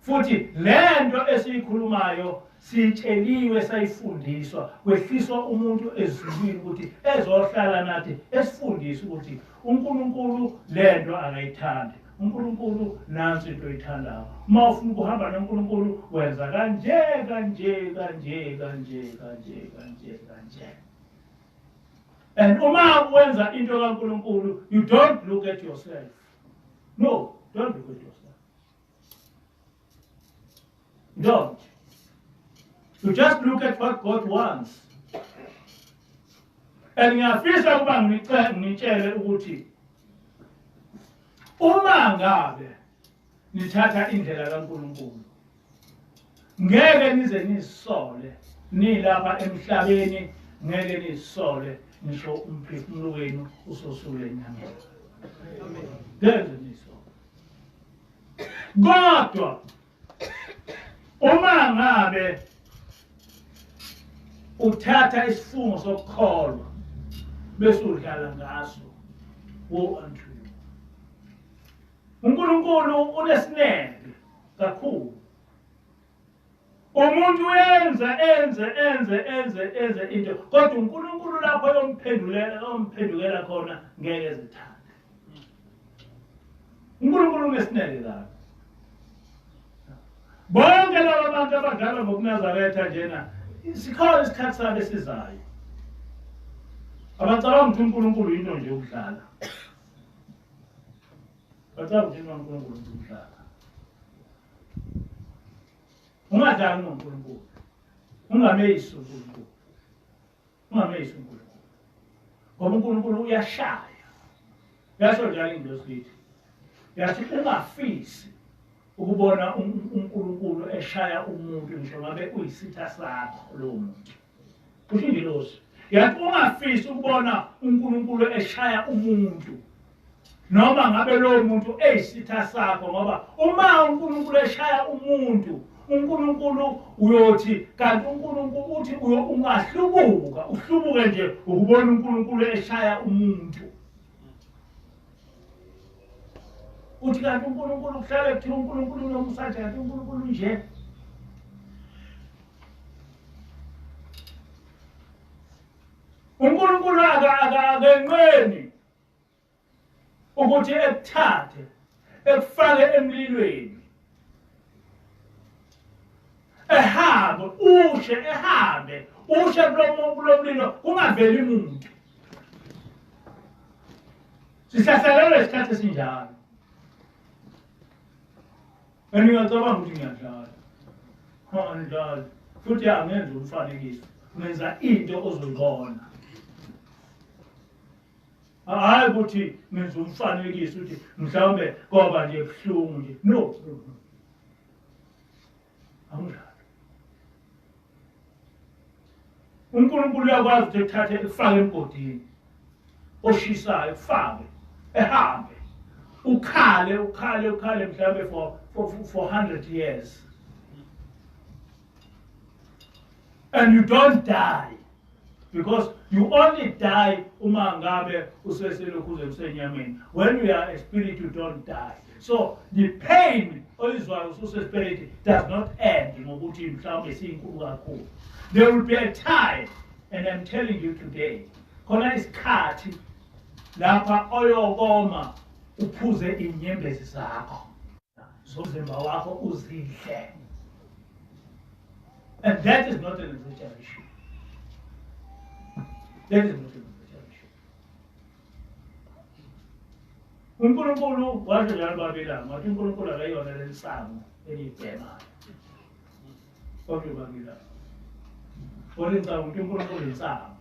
Futhi lento esiyikhulumayo sitsheliwe, sayifundiswa, kwehliswa umuntu ezulwini ukuthi ezohlala nathi esifundise ukuthi uNkulunkulu lento akayithandi, uNkulunkulu nansi into oyithandayo. Uma ufuna ukuhamba noNkulunkulu wenza kanje kanje kanje kanje kanje kanje kanje. And uma wenza into kaNkulunkulu, you don't look at yourself. No, don't look at yourself. Don't. You just look at what God wants. And ngiyafisa ukuba ngitshele ukuthi uma ngabe nithatha indlela kaNkulunkulu, ngeke nize nisole nilapha emhlabeni, ngeke nisole ngisho umphefumulo wenu usosule enyameni. Ngeke nisole. Kodwa uma ngabe uthatha isifungo sokukholwa bese udlala ngaso, woe unto you. uNkulunkulu unesineke kakhulu. Umuntu uyenza enze enze enze enze into, kodwa uNkulunkulu lapho yomphendukela khona ngeke ezithande. uNkulunkulu unesineke kabi. Bonke laba bantu abadlala ngokuNazaretha njena, sikhona isikhathi sabo esizayo. Abacabanga ukuthi uNkulunkulu into nje yokudlala. Bacabanga ukuthi uNkulunkulu into yokudlala. Ungadlali ngoNkulunkulu. Ungameyisi uNkulunkulu. Ungameyisi uNkulunkulu. Ngoba uNkulunkulu uyashaya. Yasho njalo ingelosi kithi. Yathi ungafisi ukubona uNkulunkulu eshaya umuntu ngisho ngabe uyisitha sakho lowo muntu. Kusho ingelosi. Yathi ungafisi ukubona uNkulunkulu eshaya umuntu noma ngabe lowo muntu eyisitha sakho, ngoba uma uNkulunkulu eshaya umuntu, uNkulunkulu uyothi kanti uNkulunkulu uthi ungahlubuka, uhlubuke nje ukubona uNkulunkulu eshaya umuntu. Uthi kanti uNkulunkulu kuhlale kuthiwa uNkulunkulu unomusa nje, kanti uNkulunkulu nje. uNkulunkulu akenqeni ukuthi ekuthathe ekufake emlilweni, ehambe ushe, ehambe ushe kulo mlilo, kungaveli muntu. Sihlaselelwe isikhathi esinjalo. Ngingacabanga ukuthi ngiyadlala. Angidlali. Futhi angenza umfanekiso, ngenza into ozoyibona. Hhayi ukuthi ngenza umfanekiso ukuthi mhlawumbe koba nje buhlungu nje. No, no, no. Angidlali. uNkulunkulu uyakwazi ukuthi ethathe ekufake emgodini oshisayo, ekufake ehambe ukhale ukhale ukhale mhlawumbe for 100 years and you don't die, because you only die uma ngabe useselokhu usenyameni. When you are a spirit, you don't die. So the pain oyizwayo ususe-spirit does not end ngokuthi mhlawumbe siyinkulu kakhulu. There will be a time, and I'm telling you today, khona isikhathi lapha oyokoma uphuze inyembezi zakho zomzimba wakho uzidle. And that is not an exaggeration. That is not an exaggeration. uNkulunkulu washo njalo babilanga, wathi uNkulunkulu akayona le nsangu eniyibhemayo. Kodwa babilanga. Wathi ngicabanga ukuthi uNkulunkulu insangu.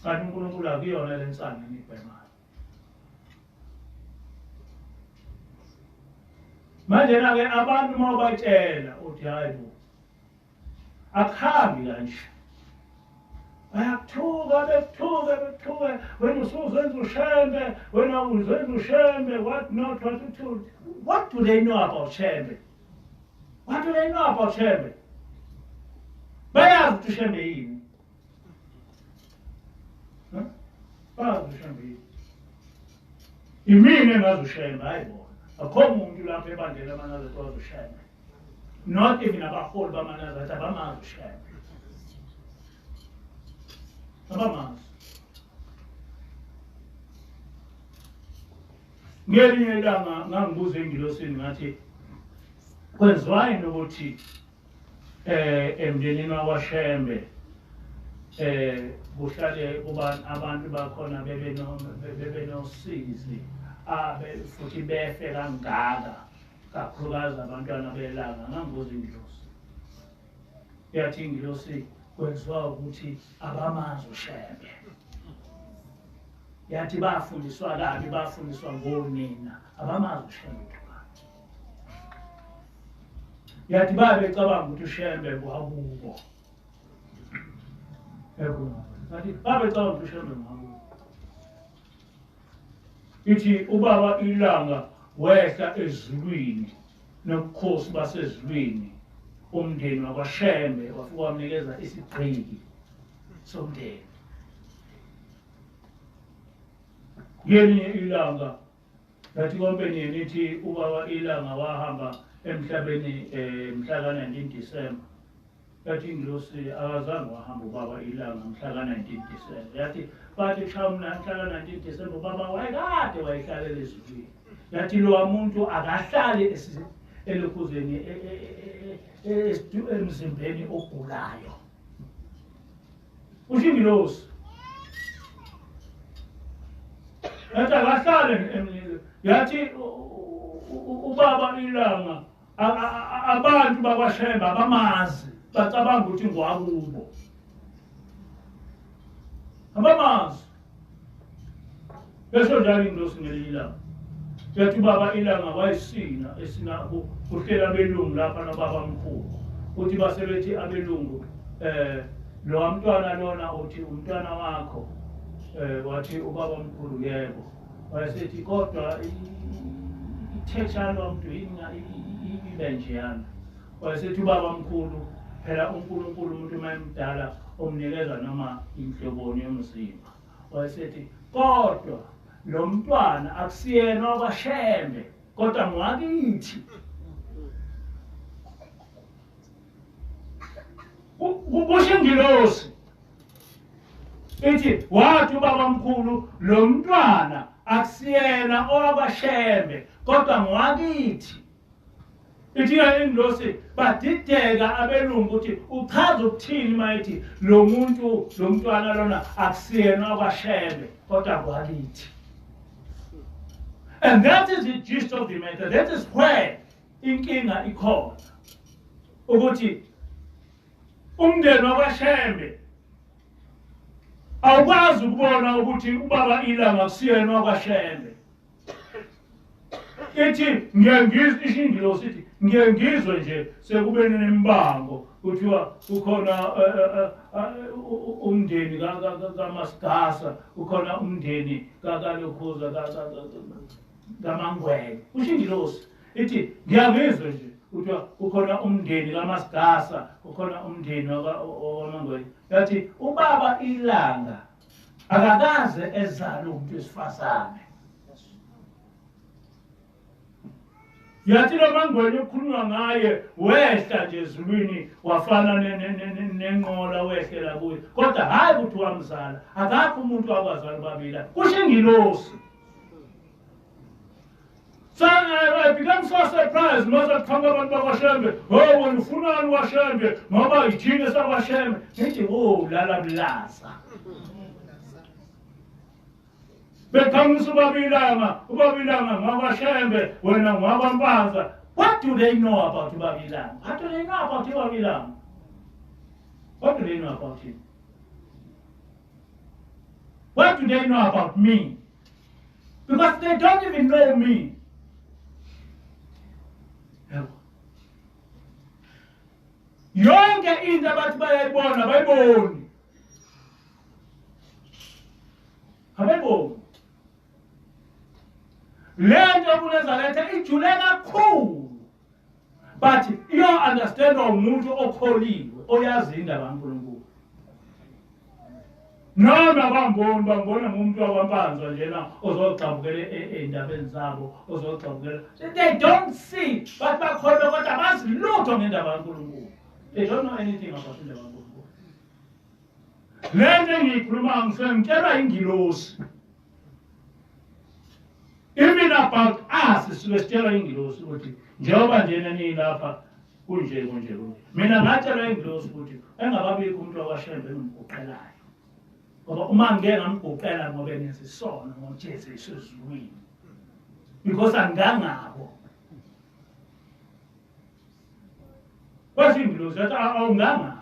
Kanti uNkulunkulu akuyona le nsangu eniyibhemayo. Manje na-ke abantu uma ubatshela uthi hayi bo, akuhambi kanje. Bayakuthuka, bekuthuke, bekuthuke, wena usuzenza uShembe, wena uzenza uShembe, what not, what to. What do they know about Shembe? What do they know about Shembe? Bayazi ukuthi uShembe yini? Bayazi uShembe yini? Imina engazi uShembe, hayi bona. Akho muntu lapha ebandleni amaNazaretha owazi uShembe. Not even abaholi bamaNazaretha abamazi uShembe. Abamazi. Ngelinye ilanga ngangibuza engilosini ngathi kwenziwa yini ukuthi emndenini wakwaShembe kuhlale kuba abantu bakhona bebe nosizi abe futhi befe kangaka kakhulukazi abantwana belanga. Ngangibuza ingilosi, yathi ingilosi kwenziwa ukuthi abamazi uShembe. Yathi bafundiswa kabi, bafundiswa ngonina, abamazi uShembe. Yathi babecabanga ukuthi uShembe ngwakubo. Yathi babecabanga ukuthi uShembe ngwakubo. Ithi ubaba ilanga wehla ezulwini nobukhosi basezulwini, umndeni wakwaShembe wafika wamnikeza isigqiki somndeni. Ngelinye ilanga yathi kompeni nithi ubaba ilanga wahamba emhlabeni mhla ka-19 December. Yathi ingilosi akazange wahamba ubaba ilanga mhla ka-19 December. Yathi bathi kushaya mhla ka-19 December ubaba wayekade wayehlalela ezulwini. Yathi lowa muntu akahlali elokhuzeni emzimbeni ogulayo. Usho ingilosi. Yathi akahlale emlilo. Yathi ubaba ilanga abantu bakwaShembe abamazi, bacabanga ukuthi ngwakubo. Abamazi. Besho njalo ingilosi ngelinye ilanga. Yathi ubaba ilanga wayesina esina kuhlela abelungu lapha nobaba mkhulu. Uthi basebethi abelungu lo mntwana lona uthi umntwana wakho, wathi ubaba mkhulu yebo. Wayesethi kodwa ithetsha lo muntu ibe njeyana. Wayesethi ubaba mkhulu phela uNkulunkulu umuntu uma emdala omnikeza noma inhloboni yomzimba. Wayesethi kodwa lo mntwana akusiyena wakwaShembe kodwa ngwakithi. Kusho ingilosi ithi wathi ubaba mkhulu lo mntwana akusiyena owakwaShembe kodwa ngwakithi. Ithi ingilosi badideka abelungu ukuthi uchaza ukuthini mayithi lo muntu lo mntwana lona akusiyena owakwaShembe kodwa ngwakithi. And that is the gist of the matter. That is where inkinga ikhona. Ukuthi umndeni wakwaShembe awukwazi ukubona ukuthi ubaba ilanga kusiyena wakwaShembe. Ithi ngiyangizwa isho ingilosi ithi ngiyangizwe nje sekube nembango kuthiwa kukhona umndeni kaMasigasa, kukhona umndeni kaLokhuza kaMangwenya. Usho ingilosi ithi ngiyangizwe nje kuthiwa kukhona umndeni kaMasigasa, kukhona umndeni wakaMangwenya. Yathi ubaba ilanga akakaze ezale umuntu wesifazane. Yathi lo Mangwenya okhulunywa ngaye wehla nje ezulwini wafana nenqola wehlela kuye, kodwa hhayi ukuthi wamzala. Akakho umuntu wakwazala ubabila, kusho ingilosi. So I become so surprised mase kuqhamuka abantu bakwaShembe. Oh wena ufunani kwaShembe ngoba yithina sakwaShembe. Ngithi oh lala mlaza. Beqhamukisa ubaba ilanga, ubaba ilanga ngwakwaShembe, wena ngwakwaMpanza. What do they know about ubaba ilanga? What do they know about ubaba ilanga? What do they know about him? What do they know about me? Because they don't even know me. Yonke into abathi bayayibona abayiboni. Abayiboni. Le nto yobuNazaretha ijule kakhulu. But iyo-understandwa umuntu okholiwe oyazi indaba kaNkulunkulu. Noma bangiboni bangibona ngumuntu wakwaMpanza njena ozogxambukela ey'ndabeni zabo ozogxambukela. They don't see but bakholwe kodwa abazi lutho ngendaba kaNkulunkulu. They don't know anything about indaba kaNkulunkulu. Le nto engiyikhulumayo ngisuke ngitshelwa ingilosi. Even about us sisuke sitshelwa ingilosi ukuthi njengoba njena niyilapha kunje kunje kunje. Mina ngatshelwa ingilosi ukuthi engababikho umuntu wakwaShembe engimguqelayo. Ngoba uma ngike ngamguqela ngoba ngenza isono ngojeziswa ezulwini. Because angangabo. Kwasho ingilosi yathi awungangabo.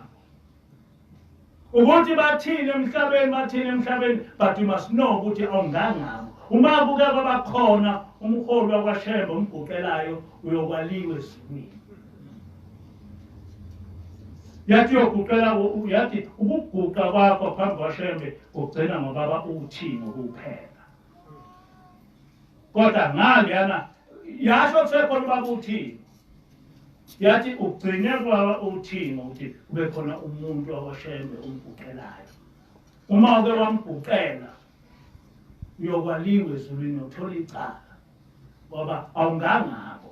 Ukuthi bathini emhlabeni bathini emhlabeni but you must know ukuthi awungangabo. Uma kuke kwabakhona umholi wakwaShembe omguqelayo uyokwaliwa ezulwini. Yathi uyoguqela yathi ukuguqa kwakho phambi kwaShembe kugcina ngobaba uThingo kuphela. Kodwa ngaleyana yasho kusekhona ubaba uThingo. Yathi ugcine kwaba uThingo ukuthi kube khona umuntu wakwaShembe omguqelayo. Uma uke wamguqela uyokwaliwa ezulwini uthola icala ngoba awungangabo.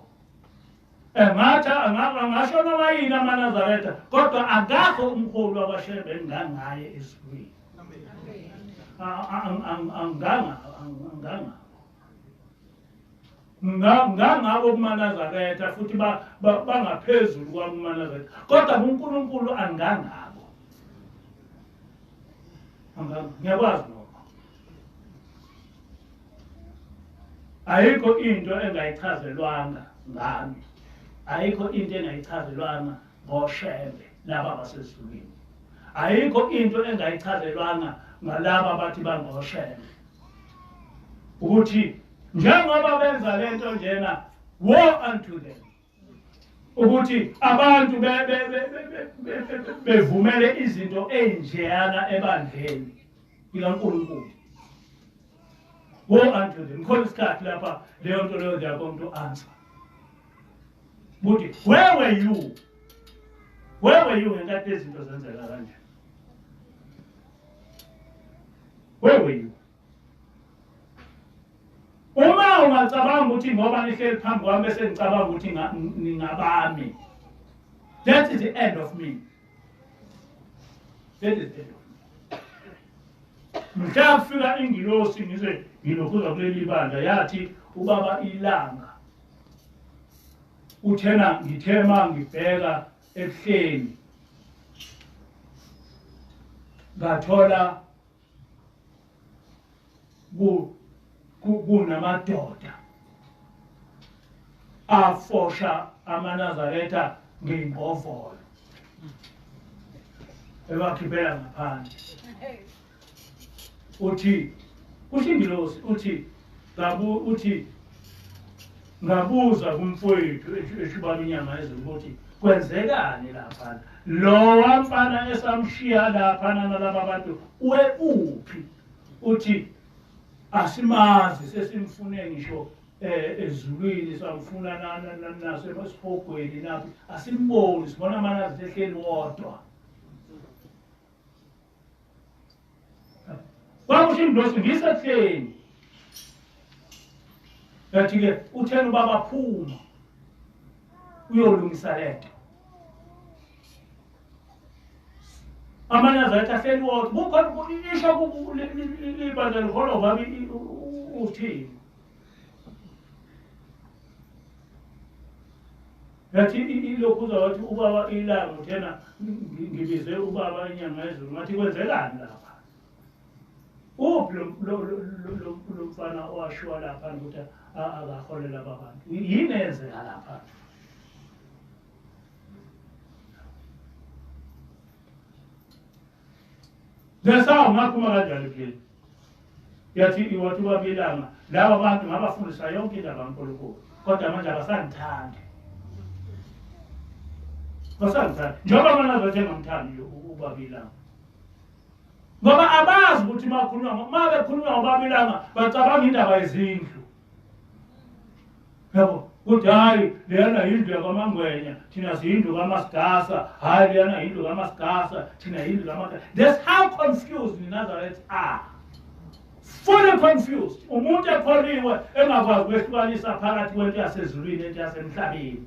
Engathi angasho noma yini amaNazaretha kodwa akakho umholi wakwaShembe engingangaye ezulwini. Angangabo. Ngangabo kumaNazaretha futhi bangaphezulu kwami kumaNazaretha kodwa kuNkulunkulu angangabo. Ngiyakwazi lokho. Ayikho into engayichazelwanga ngami. Ayikho into engayichazelwanga ngoShembe laba basezulwini. Ayikho into engayichazelwanga ngalaba abathi bangoShembe. Ukuthi njengoba benza lento njena, woe unto them. Ukuthi abantu bevumele izinto ezinjeyana ebandleni likaNkulunkulu. Woe unto them. Khona isikhathi lapha leyo nto leyo they are going to answer. Buthi, where were you? Where were you ngenkathi izinto zenzeka kanje? Where were you? Uma ungacabanga ukuthi ngoba nihleli phambi kwami bese ngicabanga ukuthi ningabami. That is the end of me. That is the end of me. Mhla kufika ingilosi ngize ngilokhuza kuleli bandla yathi ubaba ilanga uthena ngithema ngibheka ebuhleni ngathola kunamadoda afosha amaNazaretha ngey'ngovolo ebakhiphela ngaphandle. Uthi kusho ingilosi uthi uthi ngabuza kumfowethu eshubaba inyama ezulu ukuthi kwenzekani lapha lo wamfana esamshiya lapha nalaba bantu uwe uphi? Uthi asimazi sesimfune ngisho ezulwini samfuna nasesihogweni naphi asimboni sibona amanazi ehleli wodwa. Kwakusho ingilosi ngisehleni yathi-ke uthena ubaba phuma uyolungisa lento. AmaNazaretha ahleli wodwa kukhona isho ibandla liholwa ubaba uthini. Yathi ilokhuza wathi ubaba ilanga uthena ngibize ubaba inyanga yezulu ngathi kwenzekani lapha? Uphi lo mfana owashiwa lapha ukuthi akaholela abantu? Yini eyenzeka lapha? Lesawu ngaphuma kanjani phela? Yathi wathi ubaba ilanga laba bantu ngabafundisa yonke indaba kaNkulunkulu kodwa manje abasangithandi. Basangithandi. Njengoba amaNazaretha engamthandi ubaba iLanga. Ngoba abazi ukuthi uma bekhulunywa ngobaba iLanga bacabanga indaba yezindlu. Yabo, kuthi hayi leyana yindlu yakwaMangwenya, thina siyindlu kaMasigasa, hayi leyana yindlu kaMasigasa, thina yindlu kaMasigasa. That's how confused the Nazareth are. Fully confused. Umuntu ekholiwe engakwazi ukwehlukanisa phakathi kwento yasezulwini nento yasemhlabeni.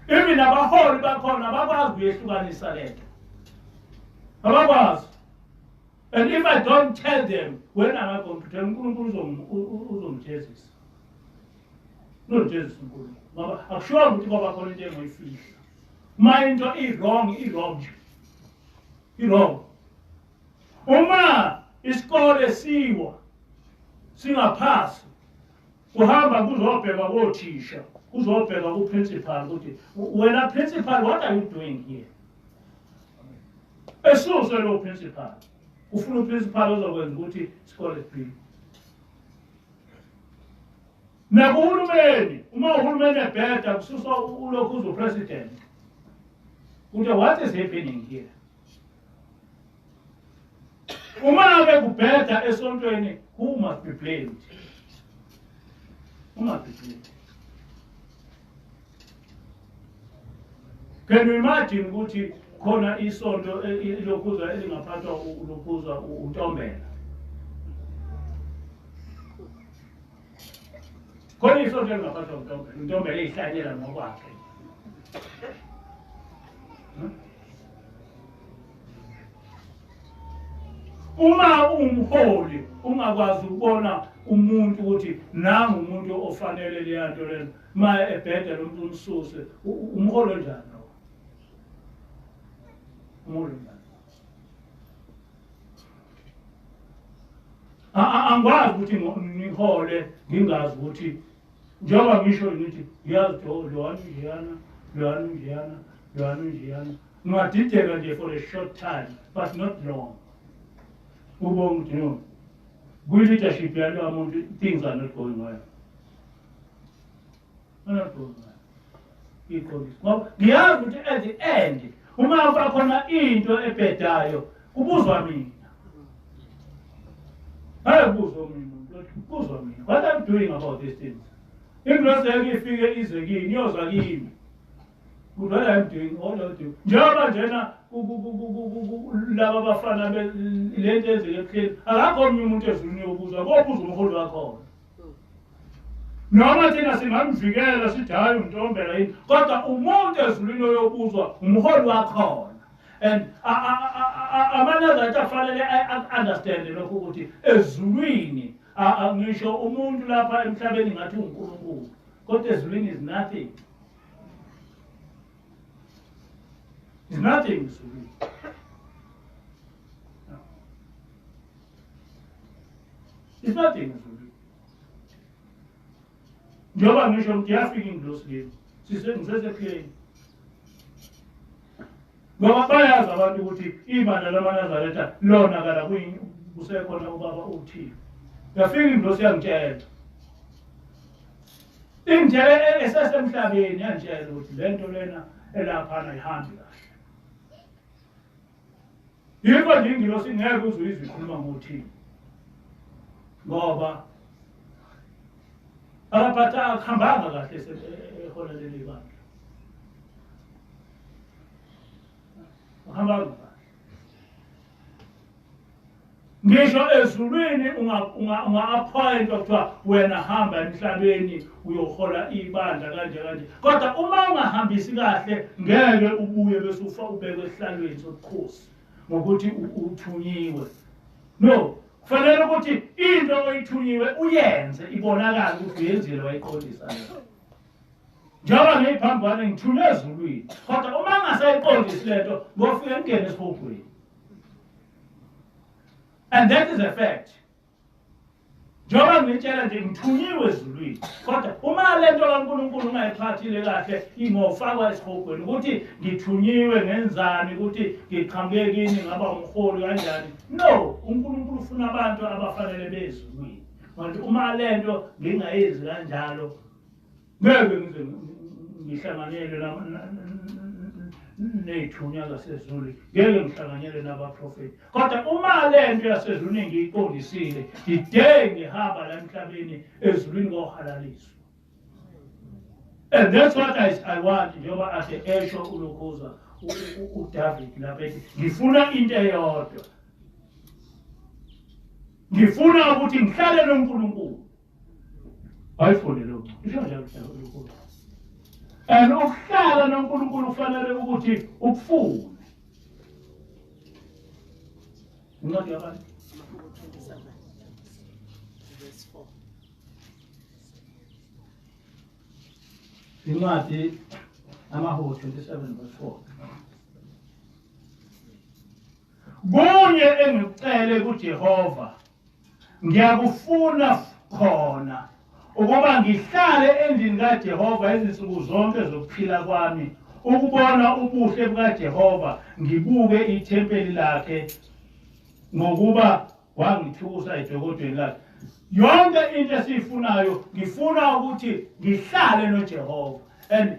Even abaholi bakhona abakwazi ukuyehlukanisa lento. Abakwazi. And if I don't tell them when am I going to tell uNkulunkulu uzomjezisa. Uzomjezisa uNkulunkulu. Ngoba akushiwo ukuthi kwaba khona into engoyifihla. Uma into i-wrong, i-wrong nje. I-wrong. Uma isikole siwa singaphasi kuhamba kuzobhekwa kothisha, kuzobhekwa ku-principal ukuthi wena principal, what are you doing here? Esuswe lo principal. Ufuna uprincipal ozokwenza ukuthi isikole siphile. Nakuhulumeni, uma uhulumeni ebheda kususwa ulokhu uzo president. Kuthi what is happening here? Uma ke kubheda esontweni, who must be blamed? Who must be blamed? Can you imagine ukuthi khona isonto ilokhuza elingaphathwa ulokhuza uNtombela? Khona isonto elingaphathwa uNtombela, uNtombela eyihlanyela ngokwakhe. Uma ungumholi ungakwazi ukubona umuntu ukuthi nangu umuntu ofanele leya nto lena, ma ebheda lo muntu umsuse, umholi onjani lowo? Umholi onjani? Angikwazi ukuthi ngihole ngingazi ukuthi njengoba ngisho ngithi ngiyazi lowani unjeyana, lowani unjeyana, lowani unjeyana. Ngingadideka nje for a short time but not long. Ubonga ukuthi no, kwi-leadership yalowa muntu things are not going well. Are not going well. Iqondisa. Ngoba ngiyazi ukuthi at the end uma kuba khona into ebhedayo kubuzwa mina. Hayi kubuzwa omunye umuntu, kubuzwa mina. What I'm doing about these things? Ingilosi yake ifike ize kini, iyozwa kimi. What I'm doing, all I'm doing. Njengoba njena laba abafana lento enzeke ebuhleni, akakho omunye umuntu ezulwini yobuzwa, kobuza umholi wakhona. Noma thina singamvikela sithi hayi uNtombela yini, kodwa umuntu ezulwini oyobuzwa umholi wakhona. And amaNazaretha afanele understand lokho ukuthi ezulwini ngisho umuntu lapha emhlabeni ngathi uNkulunkulu, kodwa ezulwini is nothing. Is nothing ezulwini. It's nothing ezulwini. Njengoba ngisho ukuthi yafika ingilosi kimi, ngisesehleni. Ngoba bayazi abantu ukuthi ibandla lamaNazaretha lonakala kusekhona ubaba uthile. Yafika ingilosi yangitshela. Ingitshele esesemhlabeni yangitshela ukuthi le nto lena elaphana ihambi kahle. Yikho nje ingilosi ngeke uze uyizwe ikhuluma ngothini. Ngoba akaphatha akuhambanga kahle ehola leli bandla. Akuhambanga kahle. Ngisho ezulwini unga-appointwa kuthiwa wena hamba emhlabeni uyohola ibandla kanje kanje, kodwa uma ungahambisi kahle ngeke ubuye bese ufa ubekwe esihlalweni sobukhosi ngokuthi uthunyiwe. No, kufanele ukuthi into oyithunyiwe uyenze ibonakale ukuthi uyenzile wayiqondisa leyo. Njengoba ngiyiphambane ngithunywe ezulwini, kodwa uma ngingasayiqondisi lento ngofike ngingene esihogweni. And that is a fact. Njengoba ngitshela nje ngithunyiwe ezulwini, kodwa uma lento kaNkulunkulu ungayiphathile kahle ingofakwa esihogweni ukuthi ngithunyiwe ngenzani, ukuthi ngiqhamuke kini ngaba umholi kanjani. No, uNkulunkulu ufuna abantu abafanele bezulwini. Manje uma lento ngingayenzi kanjalo ngeke ngize ngihlanganele ney'thunywa zasezulwini, ngeke ngihlanganyele nabaprofethi. Kodwa uma le nto yasezulwini ngiyiqondisile, the day ngihamba la emhlabeni, ezulwini kohalaliswa. And that's what I want, njengoba ade esho ulokhuza uDavid lapha ethi ngifuna into eyodwa, ngifuna ukuthi ngihlale noNkulunkulu. Ayifunde lokho, isho njalo ulokhuza. And ukuhlala noNkulunkulu kufanele ukuthi ukufune. Incwadi yabantu 27 verse 4. Incwadi amaHubo 27 verse 4. Kunye engikucele kuJehova, ngiyakufuna khona, ukuba ngihlale endlini kaJehova izinsuku zonke zokuphila kwami, ukubona ubuhle bukaJehova, ngibuke ithempeli lakhe, ngokuba wangithusa edokodweni lakhe. Yonke into esiyifunayo, ngifuna ukuthi ngihlale noJehova. And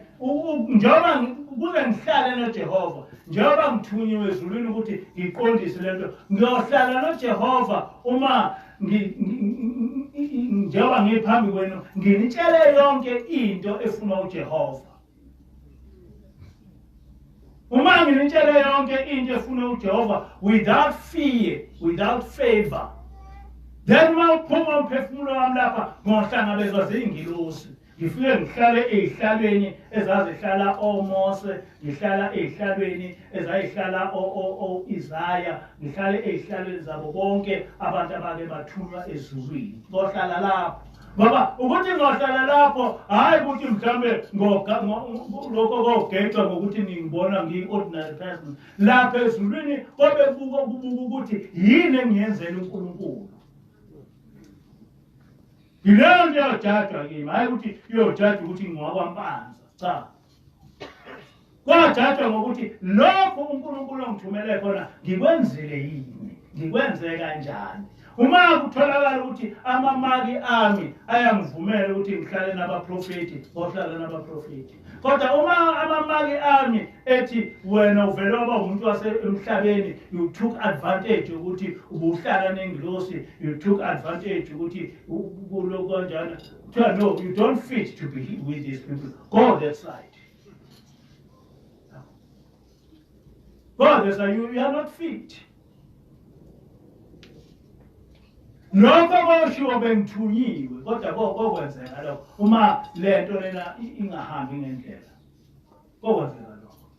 njengoba kuze ngihlale noJehova, njengoba ngithunyiwe ezulwini ukuthi ngiqondise lento, ngiyohlala noJehova uma njengoba ngiphambi kwenu nginitshele yonke into efunwa uJehova. Uma nginitshele yonke into efunwa uJehova without fear, without favor, then uma uphuma umphefumulo wami lapha, ngohlangabezwa zingilosi, ngifike ngihlale ey'hlalweni ezazihlala oMose, ngihlala ey'hlalweni ezayihlala o-Isaya, ngihlale ey'hlalweni zabo bonke abantu abake bathunywa ezulwini. Ngohlala lapho, ngoba ukuthi ngohlala lapho, hhayi ukuthi mhlawumbe lokho kogeca ngokuthi ngingibona ngiyi-ordinary person lapha ezulwini, kobe kubuka kubuka ukuthi yini engiyenzela uNkulunkulu. Yileyo nto iyojajwa kimi, hhayi ukuthi iyojajwa ukuthi ngiwakwaMpanza. Cha, kwajajwa ngokuthi lokhu uNkulunkulu ongithumele khona ngikwenzile yini, ngikwenze kanjani. Uma kutholakala ukuthi amamaki ami ayangivumela ukuthi ngihlale nabaprofethi, ngohlala nabaprofethi. Kodwa uma amamaki ami ethi wena uvele waba umuntu wasemhlabeni, you took advantage ukuthi ubuhlala nengilosi, you took advantage ukuthi kulokhu kanjana, kuthiwa no, you don't fit to be with these people, go that side, go that side, you are not fit. Lokho koshiwo bengithunyiwe, kodwa kokwenzeka lokho uma lento lena ingahambi ngendlela, kokwenzeka lokho.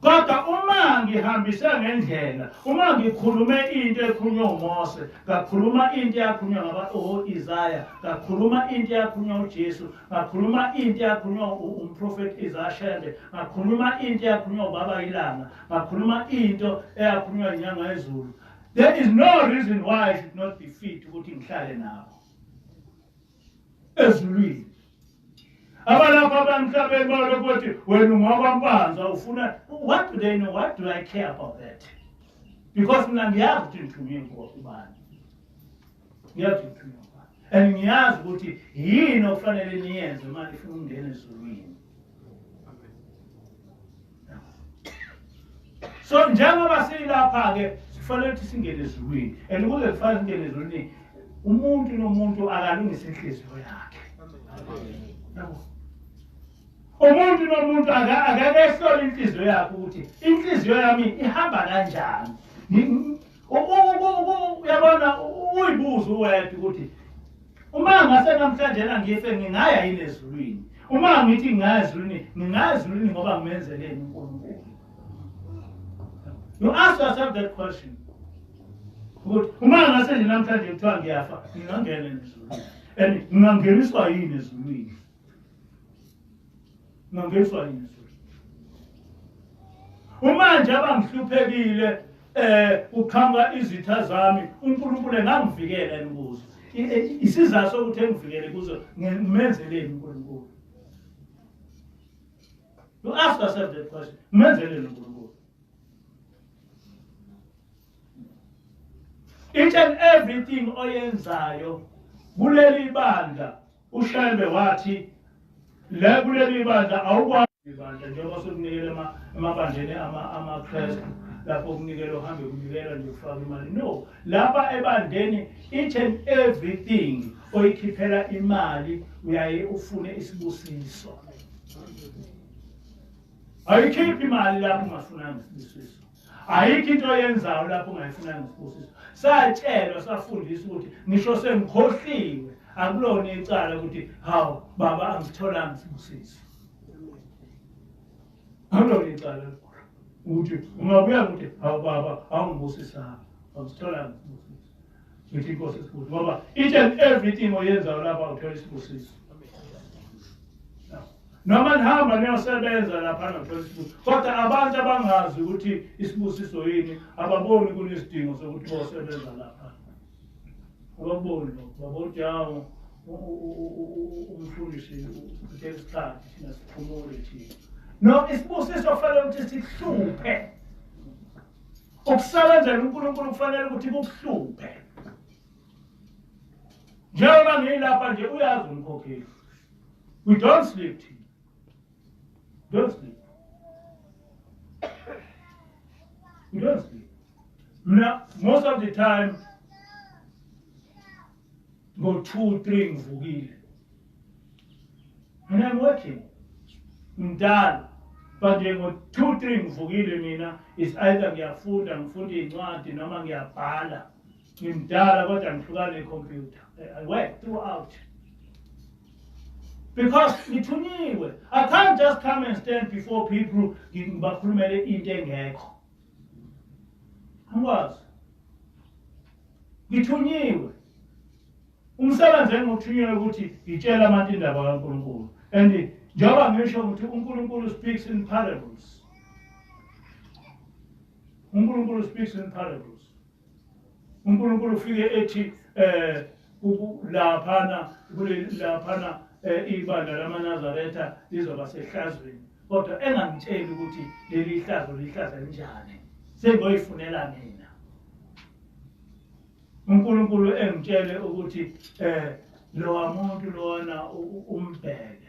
Kodwa uma ngihambise ngendlela, uma ngikhulume into ekhulunywa uMose, ngakhuluma into eyakhulunywa ngaba o-Isaya, ngakhuluma into eyakhulunywa uJesu, ngakhuluma into eyakhulunywa umprofeti Isaya Shembe, ngakhuluma into eyakhulunywa ubaba iLanga, ngakhuluma into eyakhulunywa inyanga yezulu, there is no reason why I should not be fit ukuthi ngihlale nabo ezulwini. Abalapha abamhlabeni balokhu bathi wena ungwakwaMpanza, ufuna what? Do they know? What do I care about that? Because mina ngiyazi ukuthi ngithunywe ubani, ngiyazi ukuthi ngithunywe ubani, and ngiyazi ukuthi yini okufanele niyenze uma nifuna ukungena ezulwini. So njengoba silapha-ke, sifanele ukuthi singene ezulwini, and ukuze kufanele singene ezulwini, umuntu nomuntu akalungise inhliziyo yakhe. Yabo, umuntu nomuntu akake ehlole inhliziyo yakhe ukuthi inhliziyo yami ihamba kanjani. Uyabona, uyibuze uwedwa ukuthi uma ngase namhlanje na ngife, ngingaya yini ezulwini? Uma ngithi ngingaya ezulwini, ngingaya ezulwini ngoba ngimenzeleni uNkulunkulu? You ask yourself that question, ukuthi uma ngase nje namhlanje kuthiwa ngiyafa, ngingangena ezulwini, and ngingangeniswa yini ezulwini? Ngingangeniswa yini ezulwini uma nje abangihluphekile, uqhamuka izitha zami, uNkulunkulu engangivikela yini kuzo? Isizathu sokuthi engivikele kuzo, ngimenzeleni uNkulunkulu? You ask yourself that question: ngimenzeleni uNkulunkulu? Each and everything oyenzayo kuleli bandla, uShembe wathi le kuleli bandla awukwazi. Ibandla njengoba sekunikela emabandleni amaKrestu lapho kunikelwa uhambe kunikelwa nje ufaka imali. No, lapha ebandleni each and everything oyikhiphela imali uyaye ufune isibusiso. Ayikhiphi imali lapho ungafunanga isibusiso. Ayikho into oyenzayo lapho ungayifunanga isibusiso. Satshelwa safundiswa ukuthi ngisho sengikhohliwe akulona icala ukuthi hawu baba angisitholanga isibusiso. Akulona icala ukuthi ungabuya ukuthi hawu baba awungibusisanga angisitholanga isibusiso. Ngithi inkosi isibusiso ngoba each and everything oyenzayo lapha uthola isibusiso. Noma nihamba niyosebenza lapha nothola isibusiso, kodwa abantu abangazi ukuthi isibusiso yini ababoni kunesidingo sokuthi bosebenza lapha. Ababoni lokho, babona ukuthi hawu umfundisi uchithe isikhathi thina siphumule thina. No, isibusiso kufanele ukuthi sikuhluphe. Ukusebenzela uNkulunkulu kufanele ukuthi kukuhluphe. Njengoba ngilapha nje uyazi umkhokheli. We don't sleep. Don't sleep. We don't sleep. Mina, most of the time, go 2, 3 ngivukile. And I'm working. Ngidala. But nje ngo 2, 3 ngivukile mina is either ngiyafunda, ngifunda iy'ncwadi noma ngiyabhala. Ngimdala kodwa ngihlukane nekhompyutha. I work throughout. Because ngithunyiwe. I can't just come and stand before people ngibakhulumele into engekho. Angikwazi. Ngithunyiwe. Umsebenzi enguthunyelwe ukuthi ngitshele abantu indaba kaNkulunkulu. And njengoba ngisho ukuthi uNkulunkulu speaks in parables. uNkulunkulu speaks in parables. uNkulunkulu ufike ethi laphana kule laphana ibandla lamaNazaretha lizoba sehlazweni, kodwa engangitsheli ukuthi leli hlazo lihlaza kanjani, sengoyifunela mina. uNkulunkulu engitshele ukuthi lowa muntu lona umbheke,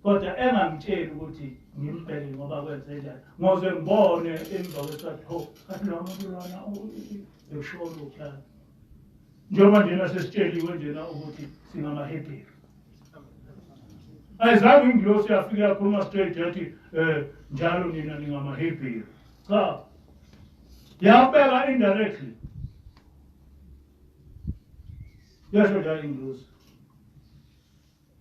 kodwa engangitsheli ukuthi ngimbheke ngoba kwenze njani, ngoze ngibone emva kwesikhathi ho kathi lowa muntu lona ekusho lokho. Njengoba njena sesitsheliwe njena ukuthi singamaHebheru. Ayizange ingilosi yafika yakhuluma straight yathi njalo nina ningamaHebheru. Cha, yabeka indirectly. Yasho njalo ingilosi.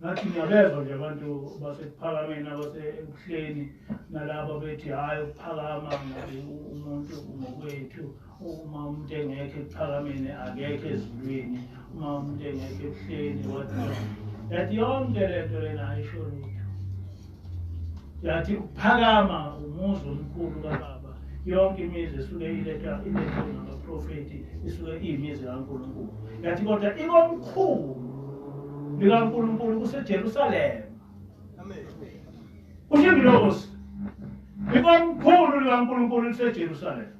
Ngathi ngiyabezwa nje abantu basekuphakameni abasekuhleni nalabo bethi hhayi ukuphakama umuntu ngokwethu, uma umuntu engekho ekuphakameni akekho ezulwini, uma umuntu engekho ekuhleni what not. Yathi yonke lento lena ayisho lutho. Yathi ukuphakama umuzi omkhulu kababa, yonke imizi esuke ilethwa ngabaprofethi isuke iyimizi kaNkulunkulu. Yathi kodwa ikomkhulu likaNkulunkulu kuseJerusalema. Amen. Kusho ingilosi. Ikomkhulu likaNkulunkulu liseJerusalema.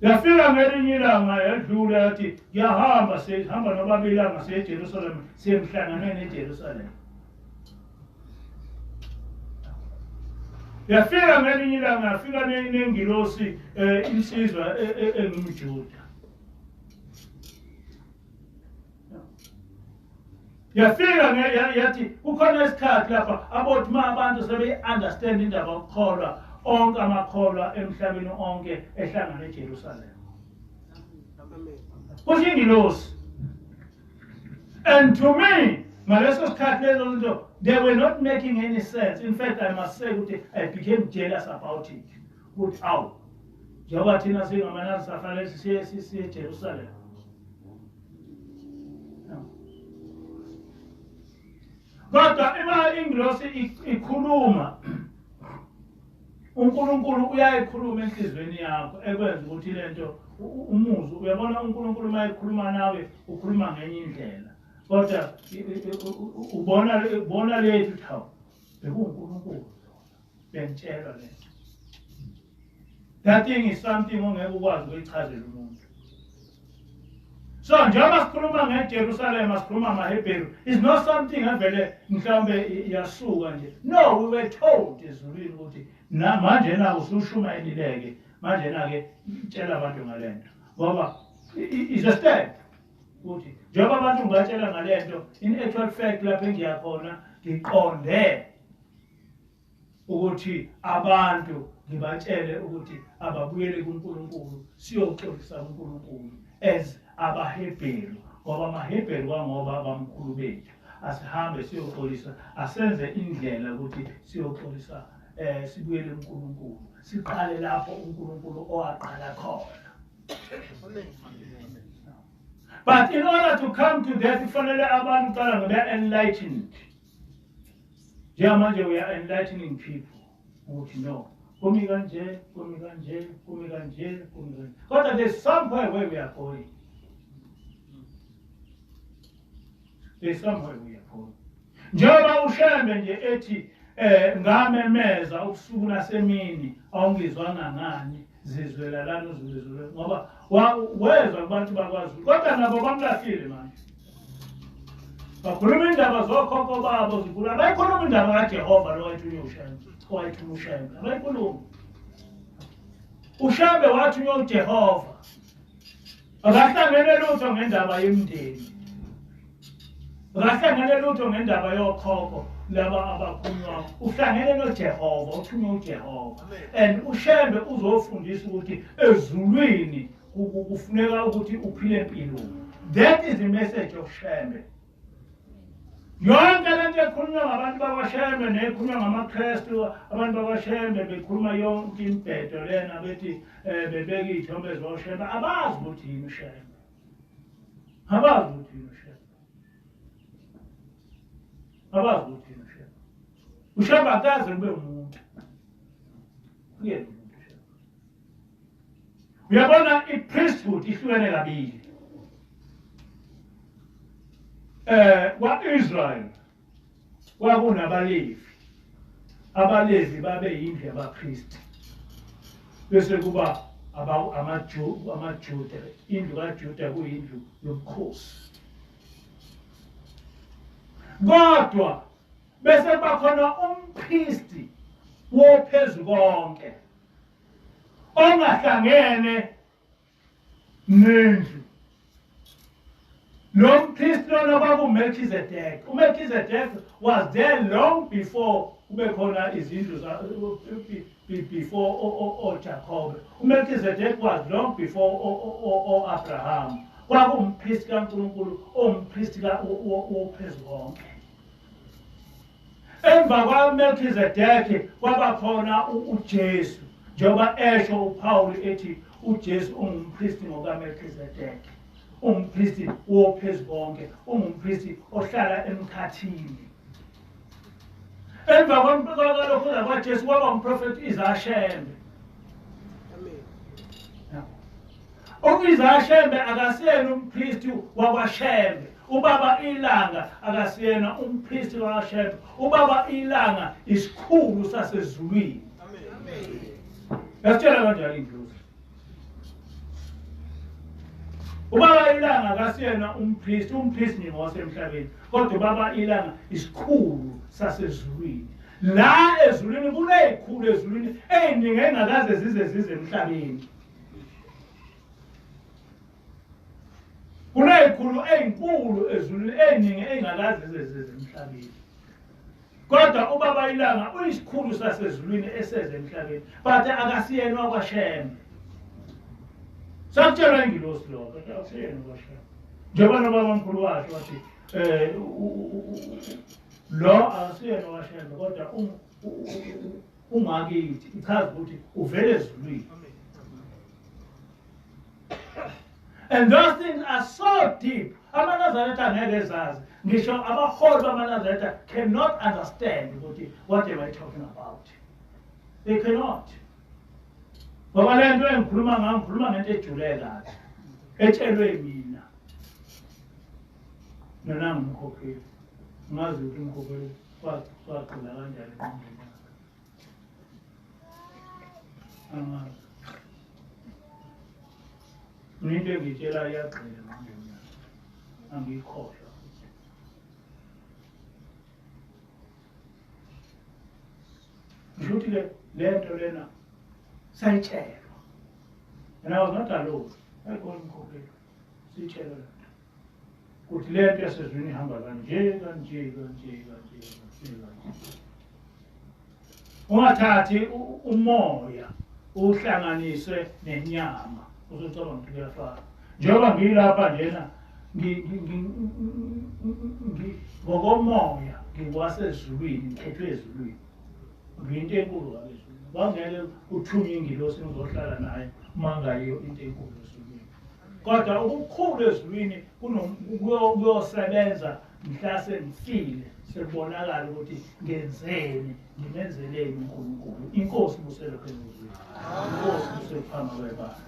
Yafika ngelinye ilanga yadlula yathi ngiyahamba, sihamba nobaba ilanga siye eJerusalema, siye emhlanganweni eJerusalema. Yafika ngelinye ilanga yafika nengilosi insizwa engumJuda. Yafika yathi kukhona isikhathi lapha abothi ma abantu sebeyi-understand indaba yokukholwa, onke amakholwa emhlabeni onke ehlangana eJerusalema. Kusho ingilosi. And to me, ngaleso sikhathi lezo zinto they were not making any sense. In fact, I must say ukuthi I became jealous about it. Ukuthi awu, njengoba thina singamaNazi safanele siye eJerusalema. Kodwa ima ingilosi ikhuluma, uNkulunkulu uyayikhuluma enhlizweni yakho ekwenza ukuthi lento umuzwe. Uyabona uNkulunkulu uma ekhuluma nawe ukhuluma ngenye indlela, kodwa ubona lethu ukuthi hawu bekuwuNkulunkulu bengitshelwa lento. That thing is something ongeke ukwazi ukuyichazela umuntu. So njengoba sikhuluma ngeJerusalem, sikhuluma amaHebheru, is not something evele mhlawumbe yasuka nje. No, we were told ezulwini ukuthi manje na usushumayelileke, manje na ke tshela abantu ngalento. Ngoba is a step. Ukuthi njengoba abantu ngibatshela ngalento, in actual fact lapho engiyakhona ngiqonde ukuthi abantu ngibatshele ukuthi ababuyele kuNkulunkulu, siyoxolisa kuNkulunkulu as abaHebheru, ngoba amaHebheru kwangoba abamkhulu bethu. Asihambe siyoxolisa, asenze indlela ukuthi siyoxolisa, sibuyele kuNkulunkulu, siqale lapho uNkulunkulu owaqala khona. But in order to come to that, kufanele abantu qala ngoba enlightened. Njengamanje we are enlightening people ukuthi no, kumi kanje, kumi kanje, kumi kanje, kumi kanje. Kodwa there's somewhere where we are going. There's somewhere we are going. Njengoba uShembe nje ethi ngamemeza ubusuku nasemini, awungizwanga ngani, zizwela lana uzulezule, ngoba wezwa kubantu bakwaZulu, kodwa nabo bamlahlile manje. Bakhuluma indaba zokhokho babo zikhulu, abayikhuluma indaba kaJehova lo wayethunywe uShembe, owayethunywe uShembe, abayikhulumi. uShembe wathunywa uJehova, akahlangene lutho ngendaba yemndeni, akahlangene lutho ngendaba yokhokho laba abakhulunywa, uhlangene noJehova, uthunywe uJehova. And uShembe uzofundisa ukuthi ezulwini kufuneka ukuthi uphile impilo. That is the message of Shembe. Yonke lento ekhulunywa ngabantu bakwaShembe nekhulunywa ngamaKristu, abantu bakwaShembe bekhuluma yonke imibhedo lena bethi bebeka iy'thombe zoShembe, abazi ukuthi yini uShembe, abazi ukuthi yini uShembe, abazi ukuthi yini uShembe. uShembe akaze kube umuntu, kuyena umuntu uShembe. Uyabona i-priesthood ihlukene kabili. Kwa-Israel kwakunabaLevi, abaLevi babe yindlu yabapristi, bese kuba amaJuda, indlu kaJuda kuyindlu yobukhosi. Kodwa bese kuba khona umpristi wophezu konke ongahlangene nendlu. Lo mpristi lona kwakuMelchizedek. uMelchizedek was there long before kube khona izindlu before oJacob. uMelchizedek was long before o-Abraham. Kwakuwumpristi kaNkulunkulu, owumpristi wophezu konke. Emva kwaMelchizedek kwaba khona uJesu, njengoba esho uPaul ethi uJesu ungumpristi ngokaMelchizedek, umpristi wophezu konke, ungumpristi ohlala emkhathini. Emva kwalokho kwaJesu kwaba umprofeti Isaya Shembe. U-Isaya Shembe akasiyena umpristi wakwaShembe. Ubaba iLanga akasiyena umpristi wakwaShembe. Ubaba iLanga isikhulu sasezulwini. Yasitshela kanjani ingilosi? Ubaba iLanga akasiyena umpristi, umpristi ngowasemhlabeni, kodwa ubaba iLanga isikhulu sasezulwini. La ezulwini kunezikhulu ezulwini eziningi engakaze zize emhlabeni. Kunezikhulu ezinkulu ezulwini eziningi engakaze zize emhlabeni. Kodwa ubaba iLanga uyisikhulu sasezulwini eseze emhlabeni, but akasiyena wakwaShembe. Sakutshelwa ingilosi lokho, akusiyena wakwaShembe. Njengoba nobaba mkhulu wakhe wathi lo akasiyena wakwaShembe, kodwa ungakithi, ichaza ukuthi uvele ezulwini. And those things are so deep. AmaNazaretha angeke ezazi. Ngisho abaholi bamaNazaretha cannot understand ukuthi what am I talking about. They cannot. Ngoba le nto engikhuluma ngayo, ngikhuluma ngento ejule kahle, etshelwe mina. Nona ngumkhokheli. Ngazi ukuthi umkhokheli wagxila kanjani engqondweni yakhe. Angazi. Into engiyitshela iyagxila engqondweni yakhe. angiyikhohlwa futhi. Ngisho ukuthi-ke le nto lena sayitshelwa, and I was not alone, ayikhona umkhokheli, siyitshelwa le nto ukuthi le nto yasezwini ihamba kanje kanje kanje kanje kanje kanje. Ungathathi umoya uhlanganiswe nenyama uzocabanga ukuthi kuyafana. Njengoba ngilapha njena ngokomoya ngikwasezulwini, ngikhethwe ezulwini, ngiyinto enkulu kabi ezulwini. Kwangeke kuthunywe ingilosi ngizohlala naye uma ngayiyo into enkulu ezulwini. Kodwa okukhulu ezulwini kuyosebenza mhla sengifile, sekubonakala ukuthi ngenzeni, ngimenzeleni uNkulunkulu. Inkosi buselokhu ezulwini, inkosi busekuphama kwebandla.